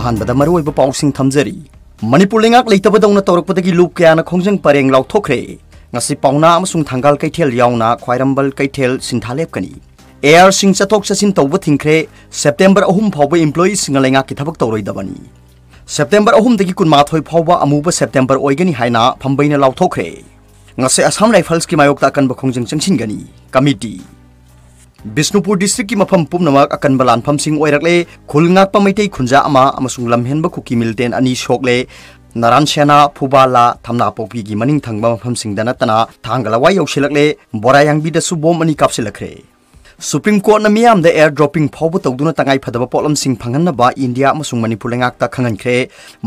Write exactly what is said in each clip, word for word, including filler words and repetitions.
ꯑꯍꯥꯟꯕꯗ ꯃꯔꯨꯑꯣꯏꯕ ꯄꯥꯎꯁꯤꯡ ꯊꯝꯖꯔꯤ꯫ ꯃꯅꯤꯄꯨꯔ ꯂꯩꯉꯥꯛ ꯂꯩꯇꯕꯗꯧꯅ ꯇꯧꯔꯛꯄꯗꯒꯤ ꯂꯨꯞ ꯀꯌꯥꯅ ꯈꯣꯡꯖꯪ ꯄꯔꯦꯡ ꯂꯥꯎꯊꯣꯛꯈ꯭ꯔꯦ꯫ ꯉꯁꯤ ꯄꯥꯎꯅꯥ ꯑꯃꯁꯨꯡ ꯊꯪꯒꯥꯜ ꯀꯩꯊꯦꯜ ꯌꯥꯎꯅ ꯈ꯭ꯋꯥꯏꯔꯝꯕꯟ ꯀꯩꯊꯦꯜ ꯁꯤꯟꯊꯥ ꯂꯦꯞꯀꯅꯤ꯫ ꯑꯦ ꯑꯥꯔꯁꯤꯡ ꯆꯠꯊꯣꯛ ꯆꯠꯁꯤꯟ ꯇꯧꯕ ꯊꯤꯡꯈ꯭ꯔꯦ꯫ ꯁꯦꯞꯇꯦꯝꯕꯔ ꯑꯍꯨꯝ ꯐꯥꯎꯕ ꯏꯝꯄ꯭ꯂꯣꯌꯤꯁꯤꯡꯅ ꯂꯩꯉꯥꯛꯀꯤ ꯊꯕꯛ ꯇꯧꯔꯣꯏꯗꯕꯅꯤ꯫ ꯁꯦꯞꯇꯦꯝꯕꯔ ꯑꯍꯨꯝꯗꯒꯤ ꯀꯨꯟꯃꯥꯊꯣꯏ ꯐꯥꯎꯕ ꯑꯃꯨꯕ ꯁꯦꯞꯇꯦꯝꯕꯔ ꯑꯣꯏꯒꯅꯤ ꯍꯥꯏꯅ ꯐꯝꯕꯩꯅ ꯂꯥꯎꯊꯣꯛꯈ꯭ꯔꯦ꯫ ꯉꯁꯤ ꯑꯁꯥꯝ ꯔꯥꯏꯐꯜꯁꯀꯤ ꯃꯥꯌꯣꯛꯇ ꯑꯀꯟꯕ ꯈꯣꯡꯖꯪ ꯆꯪꯁꯤꯟꯒꯅꯤ꯫ ꯀꯃꯤꯇꯤ꯫ ꯕꯤꯁꯅꯨꯄꯨꯔ ꯗꯤꯁꯇ꯭ꯔꯤꯛꯀꯤ ꯃꯐꯝ ꯄꯨꯝꯅꯃꯛ ꯑꯀꯟꯕ ꯂꯥꯟꯐꯝꯁꯤꯡ ꯑꯣꯏꯔꯛꯂꯦ꯫ ꯈꯨꯜ ꯉꯥꯛꯄ ꯃꯩꯇꯩ ꯈꯨꯟꯖꯥ ꯑꯃ ꯑꯃꯁꯨꯡ ꯂꯝꯍꯦꯟꯕ ꯀꯨꯀꯤ ꯃꯤꯂꯤꯇꯦꯟ ꯑꯅꯤ ꯁꯣꯛꯂꯦ꯫ ꯅꯔꯥꯟ ꯁꯦꯅꯥ, ꯐꯨꯕꯥꯂꯥ, ꯊꯝꯅꯥꯄꯣꯛꯄꯤꯒꯤ ꯃꯅꯤꯡ ꯊꯪꯕ ꯃꯐꯝꯁꯤꯡꯗ ꯅꯠꯇꯅ ꯊꯥꯡꯒ ꯂꯋꯥꯏ ꯌꯧꯁꯤꯜꯂꯛꯂꯦ꯫ ꯕꯣꯔꯥꯌꯥꯡꯕꯤꯗꯁꯨ ꯕꯣꯝ ꯑꯅꯤ ꯀꯥꯞꯁꯤꯜꯂꯛꯈ꯭ꯔꯦ꯫ ꯁꯨꯄ꯭ꯔꯤꯝ ꯀꯣꯔꯠꯅ ꯃꯤꯌꯥꯝꯗ ꯑꯦꯌꯔ ꯗ꯭ꯔꯣꯞꯄꯤꯡ ꯐꯥꯎꯕ ꯇꯧꯗꯨꯅ ꯇꯉꯥꯏ ꯐꯗꯕ ꯄꯣꯠꯂꯝꯁꯤꯡ ꯐꯪꯍꯟꯅꯕ ꯏꯟꯗꯤꯌꯥ ꯑꯃꯁꯨꯡ ꯃꯅꯤꯄꯨꯔ ꯂꯩꯉꯥꯛꯇ ꯈꯪꯍꯟꯈ꯭ꯔꯦ꯫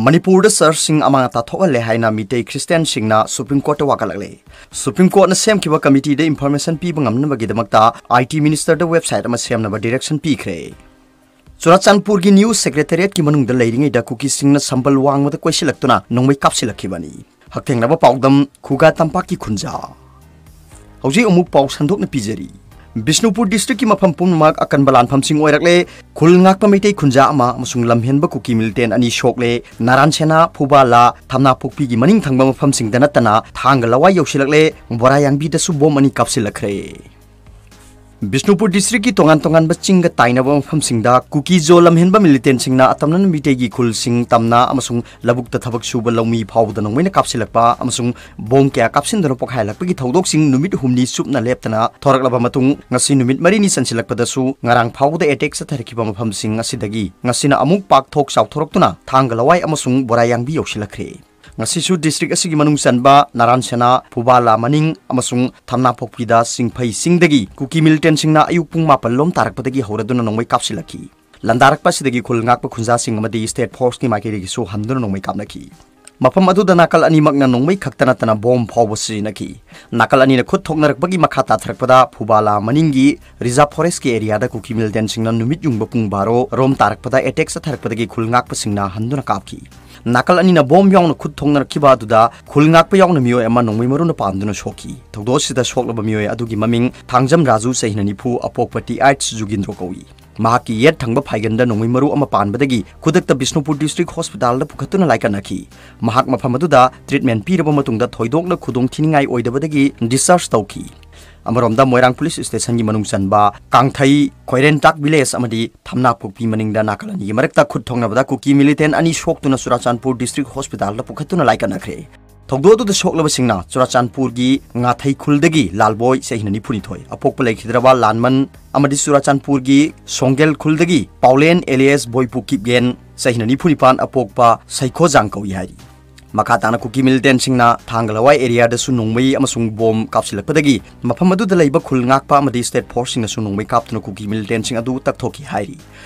ꯃꯅꯤꯄꯨꯔꯗ ꯆꯔꯆꯁꯤꯡ ꯑꯃꯥꯡ ꯑꯇꯥ ꯊꯣꯛꯍꯜꯂꯦ ꯍꯥꯏꯅ ꯃꯤꯇꯩ ꯈ꯭ꯔꯤꯁꯇꯤꯌꯥꯟꯁꯤꯡꯅ ꯁꯨꯄ꯭ꯔꯤꯝ ꯀꯣꯔꯠꯇ ꯋꯥꯀꯠꯂꯛꯂꯦ꯫ ꯁꯨꯄ꯭ꯔꯤꯝ ꯀꯣꯔꯠꯅ ꯁꯦꯝꯈꯤꯕ ꯀꯃꯤꯇꯤꯗ ꯏꯟꯐꯣꯔꯃꯦꯁꯟ ꯄꯤꯕ ꯉꯝꯅꯕꯒꯤꯗꯃꯛꯇ ꯑꯥꯏ ꯇꯤ ꯃꯤꯅꯤꯁꯇꯔꯗ ꯋꯦꯕꯁꯥꯏꯠ ꯑꯃ ꯁꯦꯝꯅꯕ ꯗꯤꯔꯦꯛꯁꯟ ꯄꯤꯈ꯭ꯔꯦ꯫ ꯆꯨꯔꯥꯆꯥꯟꯄꯨꯔꯒꯤ ꯅ꯭ꯌꯨ ꯁꯦꯀ꯭ꯔꯦꯇꯦꯔꯤꯌꯦꯠꯀꯤ ꯃꯅꯨꯡꯗ ꯂꯩꯔꯤꯉꯩꯗ ꯀꯨꯀꯤꯁꯤꯡꯅ ꯁꯝꯕꯜ ꯋꯥꯡꯃꯗ ꯀꯣꯏꯁꯤꯜꯂꯛꯇꯨꯅ ꯅꯣꯡꯃꯩ ꯀꯥꯞꯁꯤꯜꯂꯛꯈꯤꯕꯅꯤ꯫ ꯍꯛꯊꯦꯡꯅꯕ ꯄꯥꯎꯗꯝ, ꯈꯨꯒꯥ ꯇꯝꯄꯥꯛꯀꯤ ꯈꯨꯟꯖꯥ꯫ ꯍꯧꯖꯤꯛ ꯑꯃꯨꯛ ꯄꯥꯎ ꯁꯟꯗꯣꯛꯅ ꯄꯤꯖꯔꯤ꯫ ꯕꯤꯁꯅꯨꯄꯨꯔ ꯗꯤꯁꯇ꯭ꯔꯤꯛꯀꯤ ꯃꯐꯝ ꯄꯨꯝꯅꯃꯛ ꯑꯀꯟꯕ ꯂꯥꯟꯐꯝꯁꯤꯡ ꯑꯣꯏꯔꯛꯂꯦ꯫ ꯈꯨꯜ ꯉꯥꯛꯄ ꯃꯩꯇꯩ ꯈꯨꯟꯖꯥ ꯑꯃ ꯑꯃꯁꯨꯡ ꯂꯝꯍꯦꯟꯕ ꯀꯨꯀꯤ ꯃꯤꯂꯤꯇꯦꯟ ꯑꯅꯤ ꯁꯣꯛꯂꯦ꯫ ꯅꯔꯥꯟ ꯁꯦꯅꯥ, ꯐꯨꯕꯥꯂꯥ, ꯊꯝꯅꯥꯄꯣꯛꯄꯤꯒꯤ ꯃꯅꯤꯡ ꯊꯪꯕ ꯃꯐꯝꯁꯤꯡꯗ ꯅꯠꯇꯅ ꯊꯥꯡꯒ ꯂꯋꯥꯏ ꯌꯧꯁꯤꯜꯂꯛꯂꯦ꯫ ꯕꯣꯔꯥꯌꯥꯡꯕꯤꯗꯁꯨ ꯕꯣꯝ ꯑꯅꯤ ꯀꯥꯞꯁꯤꯜꯂꯛꯈ꯭ꯔꯦ꯫ ꯕꯤꯁꯅꯨꯄꯨꯔ ꯗꯤꯁꯇ꯭ꯔꯤꯛꯀꯤ ꯇꯣꯉꯥꯟ ꯇꯣꯉꯥꯟꯕ ꯆꯤꯡꯒ ꯇꯥꯏꯅꯕ ꯃꯐꯝꯁꯤꯡꯗ ꯀꯨꯀꯤ ꯖꯣ ꯂꯝꯍꯦꯟꯕ ꯃꯤꯂꯤꯇꯦꯟꯁꯤꯡꯅ ꯑꯇꯝꯅꯅ ꯃꯤꯇꯩꯒꯤ ꯈꯨꯜꯁꯤꯡ, ꯇꯝꯅ ꯑꯃꯁꯨꯡ ꯂꯧꯕꯨꯛꯇ ꯊꯕꯛ ꯁꯨꯕ ꯂꯧꯃꯤ ꯐꯥꯎꯕꯗ ꯅꯣꯡꯃꯩꯅ ꯀꯥꯞꯁꯤꯜꯂꯛꯄ ꯑꯃꯁꯨꯡ ꯕꯣꯝ ꯀꯌꯥ ꯀꯥꯞꯁꯤꯟꯗꯨꯅ ꯄꯣꯈꯥꯏꯍꯜꯂꯛꯄꯒꯤ ꯊꯧꯗꯣꯛꯁꯤꯡ ꯅꯨꯃꯤꯠ ꯍꯨꯝꯅꯤ ꯆꯨꯞꯅ ꯂꯦꯞꯇꯅ ꯊꯣꯔꯛꯂꯕ ꯃꯇꯨꯡ, ꯉꯁꯤ ꯅꯨꯃꯤꯠ ꯃꯔꯤꯅꯤ ꯆꯟꯁꯤꯜꯂꯛꯄꯗꯁꯨ ꯉꯔꯥꯡ ꯐꯥꯎꯕꯗ ꯑꯦꯇꯦꯛ ꯆꯠꯊꯔꯛꯈꯤꯕ ꯃꯐꯝꯁꯤꯡ ꯑꯁꯤꯗꯒꯤ ꯉꯁꯤꯅ ꯑꯃꯨꯛ ꯄꯥꯛꯊꯣꯛ ꯆꯥꯎꯊꯣꯔꯛꯇꯨꯅ ꯊꯥꯡꯒ ꯂꯋꯥꯏ ꯑꯃꯁꯨꯡ ꯕꯣꯔꯥꯌꯥꯡꯕꯤ ꯌꯧꯁꯤꯜꯂꯛꯈ꯭ꯔꯦ꯫ ꯉꯁꯤꯁꯨ ꯗꯤꯁꯇ꯭ꯔꯤꯛ ꯑꯁꯤꯒꯤ ꯃꯅꯨꯡ ꯆꯟꯕ ꯅꯔꯥꯟ ꯁꯦꯅꯥ, ꯐꯨꯕꯥꯂꯥ ꯃꯅꯤꯡ ꯑꯃꯁꯨꯡ ꯊꯝꯅꯥꯄꯣꯛꯄꯤꯗ ꯆꯤꯡꯐꯩ ꯆꯤꯡꯗꯒꯤ ꯀꯨꯀꯤ ꯃꯤꯂꯤꯇꯦꯟꯁꯤꯡꯅ ꯑꯌꯨꯛ ꯄꯨꯡ ꯃꯥꯄꯟ ꯂꯣꯝ ꯇꯥꯔꯛꯄꯗꯒꯤ ꯍꯧꯔꯗꯨꯅ ꯅꯣꯡꯃꯩ ꯀꯥꯞꯁꯤꯜꯂꯛꯈꯤ꯫ ꯂꯥꯟꯗꯥꯔꯛꯄ ꯑꯁꯤꯗꯒꯤ ꯈꯨꯜ ꯉꯥꯛꯄ ꯈꯨꯟꯖꯥꯁꯤꯡ ꯑꯃꯗꯤ ꯁ꯭ꯇꯦꯠ ꯐꯣꯔꯁꯀꯤ ꯃꯥꯏꯀꯩꯗꯒꯤꯁꯨ ꯍꯟꯗꯨꯅ ꯅꯣꯡꯃꯩ ꯀꯥꯞꯅꯈꯤ꯫ ꯃꯐꯝ ꯑꯗꯨꯗ ꯅꯥꯀꯜ ꯑꯅꯤꯃꯛꯅ ꯅꯣꯡꯃꯩ ꯈꯛꯇ ꯅꯠꯇꯅ ꯕꯣꯝ ꯐꯥꯎꯕ ꯁꯤꯖꯤꯟꯅꯈꯤ꯫ ꯅꯥꯀꯜ ꯑꯅꯤꯅ ꯈꯨꯠ ꯊꯣꯛꯅꯔꯛꯄꯒꯤ ꯃꯈꯥ ꯇꯥꯊꯔꯛꯄꯗ ꯐꯨꯕꯥꯂꯥ ꯃꯅꯤꯡꯒꯤ ꯔꯤꯖꯥꯔꯚ ꯐꯣꯔꯦꯁ꯭ꯠꯀꯤ ꯑꯦꯔꯤꯌꯥꯗ ꯀꯨꯀꯤ ꯃꯤꯂꯤꯇꯦꯟꯁꯤꯡꯅ ꯅꯨꯃꯤꯠ ꯌꯨꯡꯕ ꯄꯨꯡ ꯕꯥꯔꯣ ꯔꯣꯝ ꯇꯥꯔꯛꯄꯗ ꯑꯦꯇꯦꯛ ꯆꯠꯊꯔꯛꯄꯗꯒꯤ ꯈꯨꯜ ꯉꯥꯛꯄꯁꯤꯡꯅ ꯍꯟꯗꯨꯅ ꯀꯥꯞꯈꯤ꯫ ꯅꯥꯀꯜ ꯑꯅꯤꯅ ꯕꯣꯝ ꯌꯥꯎꯅ ꯈꯨꯠ ꯊꯣꯛꯅꯔꯛꯈꯤꯕ ꯑꯗꯨꯗ ꯈꯨꯜ ꯉꯥꯛꯄ ꯌꯥꯎꯅ ꯃꯤꯑꯣꯏ ꯑꯃ ꯅꯣꯡꯃꯩ ꯃꯔꯨꯅ ꯄꯥꯟꯗꯨꯅ ꯁꯣꯛꯈꯤ꯫ ꯊꯧꯗꯣꯛ ꯑꯁꯤꯗ ꯁꯣꯛꯂꯕ ꯃꯤꯑꯣꯏ ꯑꯗꯨꯒꯤ ꯃꯃꯤꯡ ꯊꯥꯡꯖꯝ ꯔꯥꯖꯨ, ꯆꯍꯤꯅ ꯅꯤꯐꯨ, ꯑꯄꯣꯛꯄ ꯇꯤ ꯑꯩꯆ ꯖꯨꯒꯤꯟꯗ꯭ꯔꯣ ꯀꯧꯏ꯫ ꯃꯍꯥꯛꯀꯤ ꯌꯦꯠ ꯊꯪꯕ ꯐꯥꯏꯒꯟꯗ ꯅꯣꯡꯃꯩ ꯃꯔꯨ ꯑꯃ ꯄꯥꯟꯕꯗꯒꯤ ꯈꯨꯗꯛꯇ ꯕꯤꯁꯅꯨꯄꯨꯔ ꯗꯤꯁꯇ꯭ꯔꯤꯛ ꯍꯣꯁꯄꯤꯇꯥꯜꯗ ꯄꯨꯈꯠꯇꯨꯅ ꯂꯥꯏꯀꯠꯅꯈꯤ꯫ ꯃꯍꯥꯛ ꯃꯐꯝ ꯑꯗꯨꯗ ꯇ꯭ꯔꯤꯠꯃꯦꯟ ꯄꯤꯔꯕ ꯃꯇꯨꯡꯗ ꯊꯣꯏꯗꯣꯛꯅ ꯈꯨꯗꯣꯡ ꯊꯤꯅꯤꯡꯉꯥꯏ ꯑꯣꯏꯗꯕꯗꯒꯤ ꯗꯤꯁꯆꯥꯔꯖ ꯇꯧꯈꯤ꯫ ꯑꯃꯔꯣꯝꯗ ꯃꯣꯏꯔꯥꯡ ꯄꯨꯂꯤꯁ ꯁ꯭ꯇꯦꯁꯟꯒꯤ ꯃꯅꯨꯡ ꯆꯟꯕ ꯀꯥꯡꯊꯩ, ꯈ꯭ꯋꯥꯏꯔꯦꯟꯇꯥꯛ ꯚꯤꯂꯦꯖ ꯑꯃꯗꯤ ꯊꯝꯅꯥꯄꯣꯛꯄꯤ ꯃꯅꯤꯡꯗ ꯅꯥꯀꯜ ꯑꯅꯤꯒꯤ ꯃꯔꯛꯇ ꯈꯨꯠ ꯊꯣꯛꯅꯕꯗ ꯀꯨꯀꯤ ꯃꯤꯂꯤꯇꯦꯟ ꯑꯅꯤ ꯁꯣꯛꯇꯨꯅ ꯆꯨꯔꯥꯆꯥꯟꯄꯨꯔ ꯗꯤꯁꯇ꯭ꯔꯤꯛ ꯍꯣꯁꯄꯤꯇꯥꯜꯗ ꯄꯨꯈꯠꯇꯨꯅ ꯂꯥꯏꯀꯠꯅꯈ꯭ꯔꯦ꯫ ꯊꯧꯗꯣꯛ ꯑꯗꯨꯗ ꯁꯣꯛꯂꯕꯁꯤꯡꯅ ꯆꯨꯔꯥꯆꯥꯟꯄꯨꯔꯒꯤ ꯉꯥꯊꯩ ꯈꯨꯜꯗꯒꯤ ꯂꯥꯜꯕꯣꯏ, ꯆꯍꯤ ꯅꯤꯐꯨꯅꯤꯊꯣꯏ, ꯑꯄꯣꯛꯄ ꯂꯩꯈꯤꯗ꯭ꯔꯕ ꯂꯥꯟꯃꯟ, ꯑꯃꯗꯤ ꯆꯨꯔꯥꯆꯥꯟꯄꯨꯔꯒꯤ ꯁꯣꯡꯒꯦꯜ ꯈꯨꯜꯗꯒꯤ ꯄꯥꯎꯂꯦꯟ ꯑꯦꯂꯤꯌꯥꯁ ꯕꯣꯏꯄꯨ ꯀꯤꯞꯒꯦꯟ, ꯆꯍꯤ ꯅꯤꯐꯨꯅꯤꯄꯥꯟ, ꯑꯄꯣꯛꯄ ꯁꯩꯈꯣꯖꯥꯡ ꯀꯧꯏ ꯍꯥꯏꯔꯤ꯫ ꯃꯈꯥ ꯇꯥꯅ ꯀꯨꯀꯤ ꯃꯤꯂꯤꯇꯦꯟꯁꯤꯡꯅ ꯊꯥꯡꯒ ꯂꯋꯥꯏ ꯑꯦꯔꯤꯌꯥꯗꯁꯨ ꯅꯣꯡꯃꯩ ꯑꯃꯁꯨꯡ ꯕꯣꯝ ꯀꯥꯞꯁꯤꯜꯂꯛꯄꯗꯒꯤ ꯃꯐꯝ ꯑꯗꯨꯗ ꯂꯩꯕ ꯈꯨꯜ ꯉꯥꯛꯄ ꯑꯃꯗꯤ ꯁ꯭ꯇꯦꯠ ꯐꯣꯔꯁꯁꯤꯡꯅꯁꯨ ꯅꯣꯡꯃꯩ ꯀꯥꯞꯇꯨꯅ ꯀꯨꯀꯤ ꯃꯤꯂꯤꯇꯦꯟꯁꯤꯡ ꯑꯗꯨ ꯇꯛꯊꯣꯛꯈꯤ ꯍꯥꯏꯔꯤ꯫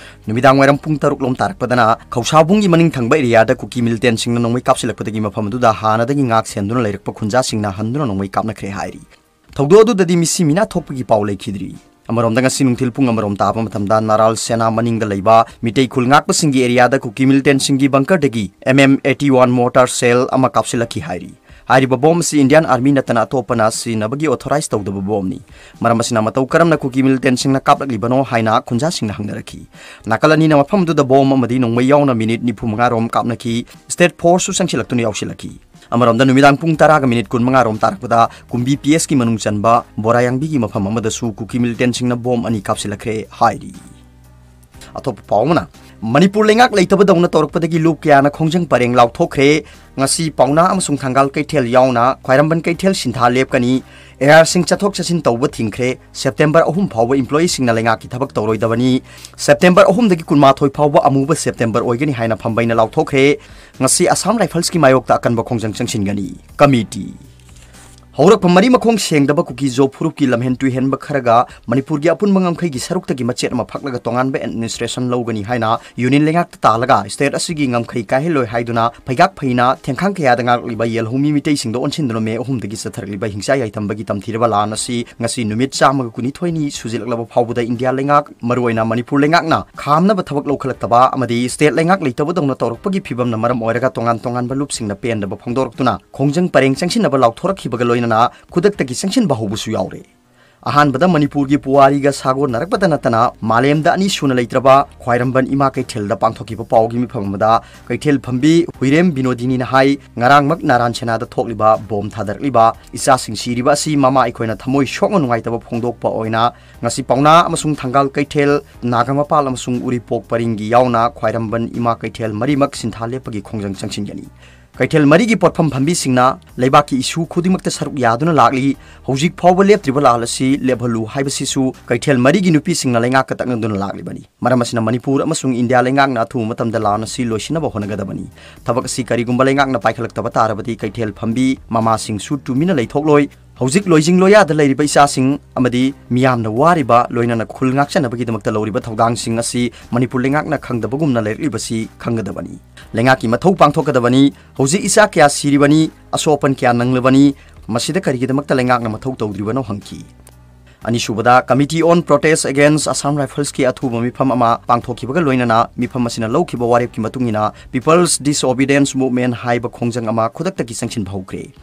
ꯅꯨꯃꯤꯗꯥꯡ ꯋꯥꯏꯔꯝ ꯄꯨꯡ ꯇꯔꯨꯛ ꯂꯣꯝ ꯇꯥꯔꯛꯄꯗꯅ ꯈꯧꯁꯥꯕꯨꯡꯒꯤ ꯃꯅꯤꯡ ꯊꯪꯕ ꯑꯦꯔꯤꯌꯥꯗ ꯀꯨꯀꯤ ꯃꯤꯂꯤꯇꯦꯟꯁꯤꯡꯅ ꯅꯣꯡꯃꯩ ꯀꯥꯞꯁꯤꯜꯂꯛꯄꯗꯒꯤ ꯃꯐꯝ ꯑꯗꯨꯗ ꯍꯥꯟꯅꯗꯒꯤ ꯉꯥꯛ ꯁꯦꯟꯗꯨꯅ ꯂꯩꯔꯛꯄ ꯈꯨꯟꯖꯥꯁꯤꯡꯅ ꯍꯟꯗꯨꯅ ꯅꯣꯡꯃꯩ ꯀꯥꯞꯅꯈ꯭ꯔꯦ ꯍꯥꯏꯔꯤ꯫ ꯊꯧꯗꯣꯛ ꯑꯗꯨꯗꯗꯤ ꯃꯤꯁꯤ ꯃꯤꯅꯥ ꯊꯣꯛꯄꯒꯤ ꯄꯥꯎ ꯂꯩꯈꯤꯗ꯭ꯔꯤ꯫ ꯑꯃꯔꯣꯝꯗ ꯉꯁꯤ ꯅꯨꯡꯊꯤꯜ ꯄꯨꯡ ꯑꯃꯔꯣꯝ ꯇꯥꯕ ꯃꯇꯝꯗ ꯅꯥꯔꯥꯜ ꯁꯦꯅꯥ ꯃꯅꯤꯡꯗ ꯂꯩꯕ ꯃꯤꯇꯩ ꯈꯨꯜ ꯉꯥꯛꯄꯁꯤꯡꯒꯤ ꯑꯦꯔꯤꯌꯥꯗ ꯀꯨꯀꯤ ꯃꯤꯂꯤꯇꯦꯟꯁꯤꯡꯒꯤ ꯕꯪꯀꯔꯗꯒꯤ ꯑꯦꯝ ꯑꯦꯝ ꯑꯩꯠꯇꯤ ꯋꯥꯟ ꯃꯣꯔꯇꯥꯔ ꯁꯦꯜ ꯑꯃ ꯀꯥꯞꯁꯤꯜꯂꯛꯈꯤ ꯍꯥꯏꯔꯤ꯫ ꯍꯥꯏꯔꯤꯕ ꯕꯣꯝ ꯑꯁꯤ ꯏꯟꯗꯤꯌꯥꯟ ꯑꯥꯔꯃꯤ ꯅꯠꯇꯅ ꯑꯇꯣꯞꯄꯅ ꯁꯤꯖꯤꯟꯅꯕꯒꯤ ꯑꯣꯊꯣꯔꯥꯏꯖ ꯇꯧꯗꯕ ꯕꯣꯝꯅꯤ꯫ ꯃꯔꯝ ꯑꯁꯤꯅ ꯃꯇꯧ ꯀꯔꯝꯅ ꯀꯨꯀꯤ ꯃꯤꯂꯤꯇꯦꯟꯁꯤꯡꯅ ꯀꯥꯞꯂꯛꯂꯤꯕꯅꯣ ꯍꯥꯏꯅ ꯈꯨꯟꯖꯥꯁꯤꯡꯅ ꯍꯪꯅꯔꯛꯈꯤ꯫ ꯅꯥꯀꯜ ꯑꯅꯤꯅ ꯃꯐꯝ ꯑꯗꯨꯗ ꯕꯣꯝ ꯑꯃꯗꯤ ꯅꯣꯡꯃꯩ ꯌꯥꯎꯅ ꯃꯤꯅꯤꯠ ꯅꯤꯐꯨ ꯃꯉꯥ ꯔꯣꯝ ꯀꯥꯞꯅꯈꯤ꯫ ꯁ꯭ꯇꯦꯠ ꯐꯣꯔꯁꯁꯨ ꯆꯪꯁꯤꯜꯂꯛꯇꯨꯅ ꯌꯥꯎꯁꯤꯜꯂꯛꯈꯤ꯫ ꯑꯃꯔꯣꯝꯗ ꯅꯨꯃꯤꯗꯥꯡ ꯄꯨꯡ ꯇꯔꯥꯒ ꯃꯤꯅꯤꯠ ꯀꯨꯟꯃꯉꯥ ꯔꯣꯝ ꯇꯥꯔꯛꯄꯗ ꯀꯨꯝꯕꯤ ꯄꯤ ꯑꯦꯁꯀꯤ ꯃꯅꯨꯡ ꯆꯟꯕ ꯕꯣꯔꯥꯌꯥꯡꯕꯤꯒꯤ ꯃꯐꯝ ꯑꯃꯗꯁꯨ ꯀꯨꯀꯤ ꯃꯤꯂꯤꯇꯦꯟꯁꯤꯡꯅ ꯕꯣꯝ ꯑꯅꯤ ꯀꯥꯞꯁꯤꯜꯂꯛꯈ꯭ꯔꯦ ꯍꯥꯏꯔꯤ꯫ ꯑꯇꯣꯞꯄ ꯄꯥꯎ ꯑꯃꯅ, ꯃꯅꯤꯄꯨꯔ ꯂꯩꯉꯥꯛ ꯂꯩꯇꯕꯗꯧꯅ ꯇꯧꯔꯛꯄꯗꯒꯤ ꯂꯨꯞ ꯀꯌꯥꯅ ꯈꯣꯡꯖꯪ ꯄꯔꯦꯡ ꯂꯥꯎꯊꯣꯛꯈ꯭ꯔꯦ꯫ ꯉꯁꯤ ꯄꯥꯎꯅꯥ ꯑꯃꯁꯨꯡ ꯊꯪꯒꯥꯜ ꯀꯩꯊꯦꯜ ꯌꯥꯎꯅ ꯈ꯭ꯋꯥꯏꯔꯝꯕꯟ ꯀꯩꯊꯦꯜ ꯁꯤꯟꯊꯥ ꯂꯦꯞꯀꯅꯤ꯫ ꯑꯦ ꯑꯥꯔꯁꯤꯡ ꯆꯠꯊꯣꯛ ꯆꯠꯁꯤꯟ ꯇꯧꯕ ꯊꯤꯡꯈ꯭ꯔꯦ꯫ ꯁꯦꯞꯇꯦꯝꯕꯔ ꯑꯍꯨꯝ ꯐꯥꯎꯕ ꯏꯝꯄ꯭ꯂꯣꯌꯤꯁꯤꯡꯅ ꯂꯩꯉꯥꯛꯀꯤ ꯊꯕꯛ ꯇꯧꯔꯣꯏꯗꯕꯅꯤ꯫ ꯁꯦꯞꯇꯦꯝꯕꯔ ꯑꯍꯨꯝꯗꯒꯤ ꯀꯨꯟꯃꯥꯊꯣꯏ ꯐꯥꯎꯕ ꯑꯃꯨꯕ ꯁꯦꯞꯇꯦꯝꯕꯔ ꯑꯣꯏꯒꯅꯤ ꯍꯥꯏꯅ ꯐꯝꯕꯩꯅ ꯂꯥꯎꯊꯣꯛꯈ꯭ꯔꯦ꯫ ꯉꯁꯤ ꯑꯁꯥꯝ ꯔꯥꯏꯐꯜꯁꯀꯤ ꯃꯥꯌꯣꯛꯇ ꯑꯀꯟꯕ ꯈꯣꯡꯖꯪ ꯆꯪꯁꯤꯟꯒꯅꯤ꯫ ꯀꯃꯤꯇꯤ꯫ ꯍꯧꯔꯛꯐꯝ ꯃꯔꯤ ꯃꯈꯣꯡ ꯁꯦꯡꯗꯕ ꯀꯨꯀꯤ ꯖꯣ ꯐꯨꯔꯨꯞꯀꯤ ꯂꯝꯍꯦꯟ ꯇꯨꯍꯦꯟꯕ ꯈꯔꯒ ꯃꯅꯤꯄꯨꯔꯒꯤ ꯑꯄꯨꯟꯕ ꯉꯝꯈꯩꯒꯤ ꯁꯔꯨꯛꯇꯒꯤ ꯃꯆꯦꯠ ꯑꯃ ꯐꯛꯂꯒ ꯇꯣꯉꯥꯟꯕ ꯑꯦꯗꯃꯤꯅꯤꯁꯇ꯭ꯔꯦꯁꯟ ꯂꯧꯒꯅꯤ ꯍꯥꯏꯅ ꯌꯨꯅꯤꯌꯟ ꯂꯩꯉꯥꯛꯇ ꯇꯥꯜꯂꯒ ꯁ꯭ꯇꯦꯠ ꯑꯁꯤꯒꯤ ꯉꯝꯈꯩ ꯀꯥꯏꯍꯜꯂꯣꯏ ꯍꯥꯏꯗꯨꯅ ꯐꯩꯒꯥꯛ ꯐꯩꯅ ꯊꯦꯡꯈꯥꯡ ꯀꯌꯥꯗ ꯉꯥꯛꯂꯤꯕ ꯌꯦꯜꯍꯧꯃꯤ ꯃꯤꯇꯩꯁꯤꯡꯗ ꯑꯣꯟꯁꯤꯟꯗꯨꯅ ꯃꯦ ꯑꯍꯨꯝꯗꯒꯤ ꯆꯠꯊꯔꯛꯂꯤꯕ ꯍꯤꯡꯆꯥꯏ ꯌꯥꯏꯇꯝꯕꯒꯤ ꯇꯝꯊꯤꯔꯕ ꯂꯥꯟ ꯑꯁꯤ ꯉꯁꯤ ꯅꯨꯃꯤꯠ ꯆꯥꯝꯃꯒ ꯀꯨꯟꯅꯤꯊꯣꯏꯅꯤ ꯁꯨꯖꯤꯜꯂꯛꯂꯕ ꯐꯥꯎꯕꯗ ꯏꯟꯗꯤꯌꯥ ꯂꯩꯉꯥꯛ, ꯃꯔꯨꯑꯣꯏꯅ ꯃꯅꯤꯄꯨꯔ ꯂꯩꯉꯥꯛꯅ ꯈꯥꯝꯅꯕ ꯊꯕꯛ ꯂꯧꯈꯠꯂꯛꯇꯕ ꯑꯃꯗꯤ ꯁ꯭ꯇꯦꯠ ꯂꯩꯉꯥꯛ ꯂꯩꯇꯕꯗꯧꯅ ꯇꯧꯔꯛꯄꯒꯤ ꯐꯤꯕꯝꯅ ꯃꯔꯝ ꯑꯣꯏꯔꯒ ꯇꯣꯉꯥꯟ ꯇꯣꯉꯥꯟꯕ ꯂꯨꯞꯁꯤꯡꯅ ꯄꯦꯟꯗꯕ ꯐꯣꯡꯗꯣꯔꯛꯇꯨꯅ ꯈꯣꯡꯖꯪ ꯄꯔꯦꯡ ꯆꯪꯁꯤꯟꯅꯕ ꯂꯥꯎꯊꯣꯔꯛꯈꯤꯕꯒ ꯂꯣꯏꯅꯅ ꯈꯨꯗꯛꯇꯒꯤ ꯆꯪꯁꯤꯟꯕ ꯍꯧꯕꯁꯨ ꯌꯥꯎꯔꯦ꯫ ꯑꯍꯥꯟꯕꯗ ꯃꯅꯤꯄꯨꯔꯒꯤ ꯄꯨꯋꯥꯔꯤꯒ ꯁꯥꯒꯣꯟꯅꯔꯛꯄꯗ ꯅꯠꯇꯅ ꯃꯥꯂꯦꯝꯗ ꯑꯅꯤꯁꯨꯅ ꯂꯩꯇ꯭ꯔꯕ ꯈ꯭ꯋꯥꯏꯔꯝꯕꯟ ꯏꯃꯥ ꯀꯩꯊꯦꯜꯗ ꯄꯥꯡꯊꯣꯛꯈꯤꯕ ꯄꯥꯎꯒꯤ ꯃꯤꯐꯝ ꯑꯃꯗ ꯀꯩꯊꯦꯜ ꯐꯝꯕꯤ ꯍꯨꯏꯔꯦꯝ ꯕꯤꯅꯣꯗꯤꯅꯤꯅ ꯍꯥꯏ, ꯉꯔꯥꯡꯃꯛ ꯅꯥꯔꯥꯟ ꯁꯦꯅꯥꯗ ꯊꯣꯛꯂꯤꯕ ꯕꯣꯝ ꯊꯥꯗꯔꯛꯂꯤꯕ ꯏꯆꯥꯁꯤꯡ ꯁꯤꯔꯤꯕ ꯑꯁꯤ ꯃꯃꯥ ꯑꯩꯈꯣꯏꯅ ꯊꯃꯣꯏ ꯁꯣꯛꯅ ꯅꯨꯡꯉꯥꯏꯇꯕ ꯐꯣꯡꯗꯣꯛꯄ ꯑꯣꯏꯅ ꯉꯁꯤ ꯄꯥꯎꯅꯥ ꯑꯃꯁꯨꯡ ꯊꯪꯒꯥꯜ ꯀꯩꯊꯦꯜ, ꯅꯥꯒꯥꯃꯄꯥꯜ ꯑꯃꯁꯨꯡ ꯎꯔꯤꯄꯣꯛ ꯄꯔꯤꯡꯒꯤ ꯌꯥꯎꯅ ꯈ꯭ꯋꯥꯏꯔꯝꯕꯟ ꯏꯃꯥ ꯀꯩꯊꯦꯜ ꯃꯔꯤꯃꯛ ꯁꯤꯟꯊꯥ ꯂꯦꯞꯄꯒꯤ ꯈꯣꯡꯖꯪ ꯆꯪꯁꯤꯟꯒꯅꯤ꯫ ꯀꯩꯊꯦꯜ ꯃꯔꯤꯒꯤ ꯄꯣꯠꯐꯝ ꯐꯝꯕꯤꯁꯤꯡꯅ ꯂꯩꯕꯥꯛꯀꯤ ꯏꯁꯨ ꯈꯨꯗꯤꯡꯃꯛꯇ ꯁꯔꯨꯛ ꯌꯥꯗꯨꯅ ꯂꯥꯛꯂꯤ꯫ ꯍꯧꯖꯤꯛ ꯐꯥꯎꯕ ꯂꯦꯞꯇ꯭ꯔꯤꯕ ꯂꯥꯟ ꯑꯁꯤ ꯂꯦꯞꯍꯜꯂꯨ ꯍꯥꯏꯕꯁꯤꯁꯨ ꯀꯩꯊꯦꯜ ꯃꯔꯤꯒꯤ ꯅꯨꯄꯤꯁꯤꯡꯅ ꯂꯩꯉꯥꯛꯀ ꯇꯛꯅꯗꯨꯅ ꯂꯥꯛꯂꯤꯕꯅꯤ꯫ ꯃꯔꯝ ꯑꯁꯤꯅ ꯃꯅꯤꯄꯨꯔ ꯑꯃꯁꯨꯡ ꯏꯟꯗꯤꯌꯥ ꯂꯩꯉꯥꯛꯅ ꯑꯊꯨꯕ ꯃꯇꯝꯗ ꯂꯥꯟ ꯑꯁꯤ ꯂꯣꯏꯁꯤꯟꯅꯕ ꯍꯣꯠꯅꯒꯗꯕꯅꯤ꯫ ꯊꯕꯛ ꯑꯁꯤ ꯀꯔꯤꯒꯨꯝꯕ ꯂꯩꯉꯥꯛꯅ ꯄꯥꯏꯈꯠꯂꯛꯇꯕ ꯇꯥꯔꯕꯗꯤ ꯀꯩꯊꯦꯜ ꯐꯝꯕꯤ ꯃꯃꯥꯁꯤꯡꯁꯨ ꯇꯨꯃꯤꯟꯅ ꯂꯩꯊꯣꯛꯂꯣꯏ꯫ ꯍꯧꯖꯤꯛ ꯂꯣꯏꯖꯤꯡ ꯂꯣꯌꯥꯗ ꯂꯩꯔꯤꯕ ꯏꯆꯥꯁꯤꯡ ꯑꯃꯗꯤ ꯃꯤꯌꯥꯝꯅ ꯋꯥꯔꯤꯕ, ꯂꯣꯏꯅꯅ ꯈꯨꯜ ꯉꯥꯛꯆꯅꯕꯒꯤꯗꯃꯛꯇ ꯂꯧꯔꯤꯕ ꯊꯧꯗꯥꯡꯁꯤꯡ ꯑꯁꯤ ꯃꯅꯤꯄꯨꯔ ꯂꯩꯉꯥꯛꯅ ꯈꯪꯗꯕꯒꯨꯝꯅ ꯂꯩꯔꯛꯂꯤꯕꯁꯤ ꯈꯪꯒꯗꯕꯅꯤ꯫ ꯂꯩꯉꯥꯛꯀꯤ ꯃꯊꯧ ꯄꯥꯡꯊꯣꯛꯀꯗꯕꯅꯤ꯫ ꯍꯧꯖꯤꯛ ꯏꯆꯥ ꯀꯌꯥ ꯁꯤꯔꯤꯕꯅꯤ, ꯑꯁꯣꯛ ꯑꯄꯟ ꯀꯌꯥ ꯅꯪꯂꯕꯅꯤ, ꯃꯁꯤꯗ ꯀꯔꯤꯒꯤꯗꯃꯛꯇ ꯂꯩꯉꯥꯛꯅ ꯃꯊꯧ ꯇꯧꯗ꯭ꯔꯤꯕꯅꯣ ꯍꯪꯈꯤ꯫ ꯑꯅꯤꯁꯨꯕꯗ, Committee on Protest Against Assam Riflesꯀꯤ ꯑꯊꯨꯕ ꯃꯤꯐꯝ ꯑꯃ ꯄꯥꯡꯊꯣꯛꯈꯤꯕꯒ ꯂꯣꯏꯅꯅ ꯃꯤꯐꯝ ꯑꯁꯤꯅ ꯂꯧꯈꯤꯕ ꯋꯥꯔꯦꯞꯀꯤ ꯃꯇꯨꯡ ꯏꯟꯅ People's Disobedience Movement ꯍꯥꯏꯕ ꯈꯣꯡꯖꯪ ꯑꯃ ꯈꯨꯗꯛꯇꯒꯤ ꯆꯪꯁꯤꯟꯕ ꯍꯧꯈ꯭ꯔꯦ꯫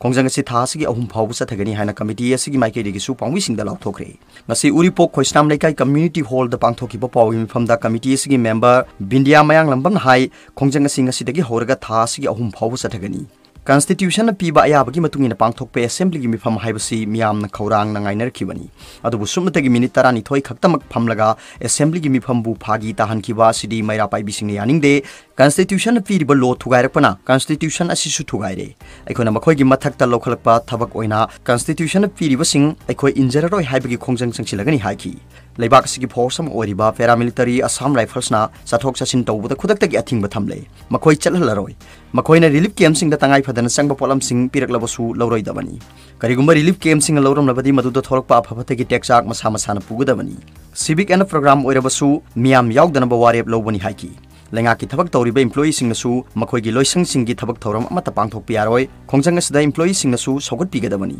ꯈꯣꯡꯖꯪ ꯑꯁꯤ ꯊꯥ ꯑꯁꯤꯒꯤ ꯑꯍꯨꯝ ꯐꯥꯎꯕ ꯆꯠꯊꯒꯅꯤ ꯍꯥꯏꯅ committee ꯑꯁꯤꯒꯤ ꯃꯥꯏꯀꯩꯗꯒꯤꯁꯨ ꯄꯥꯎꯃꯤꯁꯤꯡꯗ ꯂꯥꯎꯊꯣꯛꯈ꯭ꯔꯦ꯫ ꯉꯁꯤ ꯎꯔꯤꯄꯣꯛ ꯈꯣꯏꯁꯅꯥꯝ ꯂꯩꯀꯥꯏ community hallꯗ ꯄꯥꯡꯊꯣꯛꯈꯤꯕ ꯄꯥꯎꯒꯤ ꯃꯤꯐꯝꯗ committee ꯑꯁꯤꯒꯤ member ꯕꯤꯟꯗꯤꯌꯥ ꯃꯌꯥꯡꯂꯝꯕꯝꯅ ꯍꯥꯏ, ꯈꯣꯡꯖꯪ ꯑꯁꯤ ꯉꯁꯤꯗꯒꯤ ꯍꯧꯔꯒ ꯊꯥ ꯑꯁꯤꯒꯤ ꯑꯍꯨꯝ ꯐꯥꯎꯕ ꯆꯠꯊꯒꯅꯤ꯫ Constitutionꯅ ꯄꯤꯕ ꯑꯌꯥꯕꯒꯤ ꯃꯇꯨꯡ ꯏꯟꯅ ꯄꯥꯡꯊꯣꯛꯄ assemblyꯒꯤ ꯃꯤꯐꯝ ꯍꯥꯏꯕꯁꯤ ꯃꯤꯌꯥꯝꯅ ꯈꯧꯔꯥꯡꯅ ꯉꯥꯏꯅꯔꯛꯈꯤꯕꯅꯤ꯫ ꯑꯗꯨꯕꯨ ꯁꯨꯞꯅꯇꯒꯤ minute ꯇꯔꯥꯅꯤꯊꯣꯏ ꯈꯛꯇꯃꯛ ꯐꯝꯂꯒ assemblyꯒꯤ ꯃꯤꯐꯝꯕꯨ ꯐꯥꯒꯤ ꯇꯥꯍꯟꯈꯤꯕ ꯑꯁꯤꯗꯤ ꯃꯩꯔꯥ ꯄꯥꯏꯕꯤꯁꯤꯡꯅ ꯌꯥꯅꯤꯡꯗꯦ꯫ Constitutionꯅ ꯄꯤꯔꯤꯕ law ꯊꯨꯒꯥꯏꯔꯛꯄꯅ Constitution ꯑꯁꯤꯁꯨ ꯊꯨꯒꯥꯏꯔꯦ꯫ ꯑꯩꯈꯣꯏꯅ ꯃꯈꯣꯏꯒꯤ ꯃꯊꯛꯇ ꯂꯧꯈꯠꯂꯛꯄ ꯊꯕꯛ ꯑꯣꯏꯅ Constitutionꯅ ꯄꯤꯔꯤꯕꯁꯤꯡ ꯑꯩꯈꯣꯏ ꯏꯟꯖꯔꯔꯣꯏ ꯍꯥꯏꯕꯒꯤ ꯈꯣꯡꯖꯪ ꯆꯪꯁꯤꯜꯂꯒꯅꯤ ꯍꯥꯏꯈꯤ꯫ ꯂꯩꯕꯥꯛ ꯑꯁꯤꯒꯤ force ꯑꯃ ꯑꯣꯏꯔꯤꯕ paramilitary Assam Riflesꯅ ꯆꯠꯊꯣꯛ ꯆꯠꯁꯤꯟ ꯇꯧꯕꯗ ꯈꯨꯗꯛꯇꯒꯤ ꯑꯊꯤꯡꯕ ꯊꯝꯂꯦ꯫ ꯃꯈꯣꯏ ꯆꯠꯍꯜꯂꯔꯣꯏ꯫ ꯃꯈꯣꯏꯅ relief campꯁꯤꯡꯗ ꯇꯉꯥꯏ ꯐꯗꯅ ꯆꯪꯕ ꯄꯣꯠꯂꯝꯁꯤꯡ ꯄꯤꯔꯛꯂꯕꯁꯨ ꯂꯧꯔꯣꯏꯗꯕꯅꯤ꯫ ꯀꯔꯤꯒꯨꯝꯕ relief campꯁꯤꯡꯅ ꯂꯧꯔꯝꯂꯕꯗꯤ ꯃꯗꯨꯗ ꯊꯣꯛꯂꯛꯄ ꯑꯐꯕꯇꯒꯤ ꯇꯦꯛꯆꯥꯛ ꯃꯁꯥ ꯃꯁꯥꯅ ꯄꯨꯒꯗꯕꯅꯤ꯫ Civic and program ꯑꯣꯏꯔꯕꯁꯨ ꯃꯤꯌꯥꯝ ꯌꯥꯎꯗꯅꯕ ꯋꯥꯔꯦꯞ ꯂꯧꯕꯅꯤ ꯍꯥꯏꯈꯤ꯫ ꯂꯩꯉꯥꯛꯀꯤ ꯊꯕꯛ ꯇꯧꯔꯤꯕ employeeꯁꯤꯡꯅꯁꯨ ꯃꯈꯣꯏꯒꯤ ꯂꯣꯏꯁꯪꯁꯤꯡꯒꯤ ꯊꯕꯛ ꯊꯧꯔꯝ ꯑꯃꯠꯇ ꯄꯥꯡꯊꯣꯛꯄ ꯌꯥꯔꯣꯏ꯫ ꯈꯣꯡꯖꯪ ꯑꯁꯤꯗ employeeꯁꯤꯡꯅꯁꯨ ꯁꯧꯒꯠꯄꯤꯒꯗꯕꯅꯤ꯫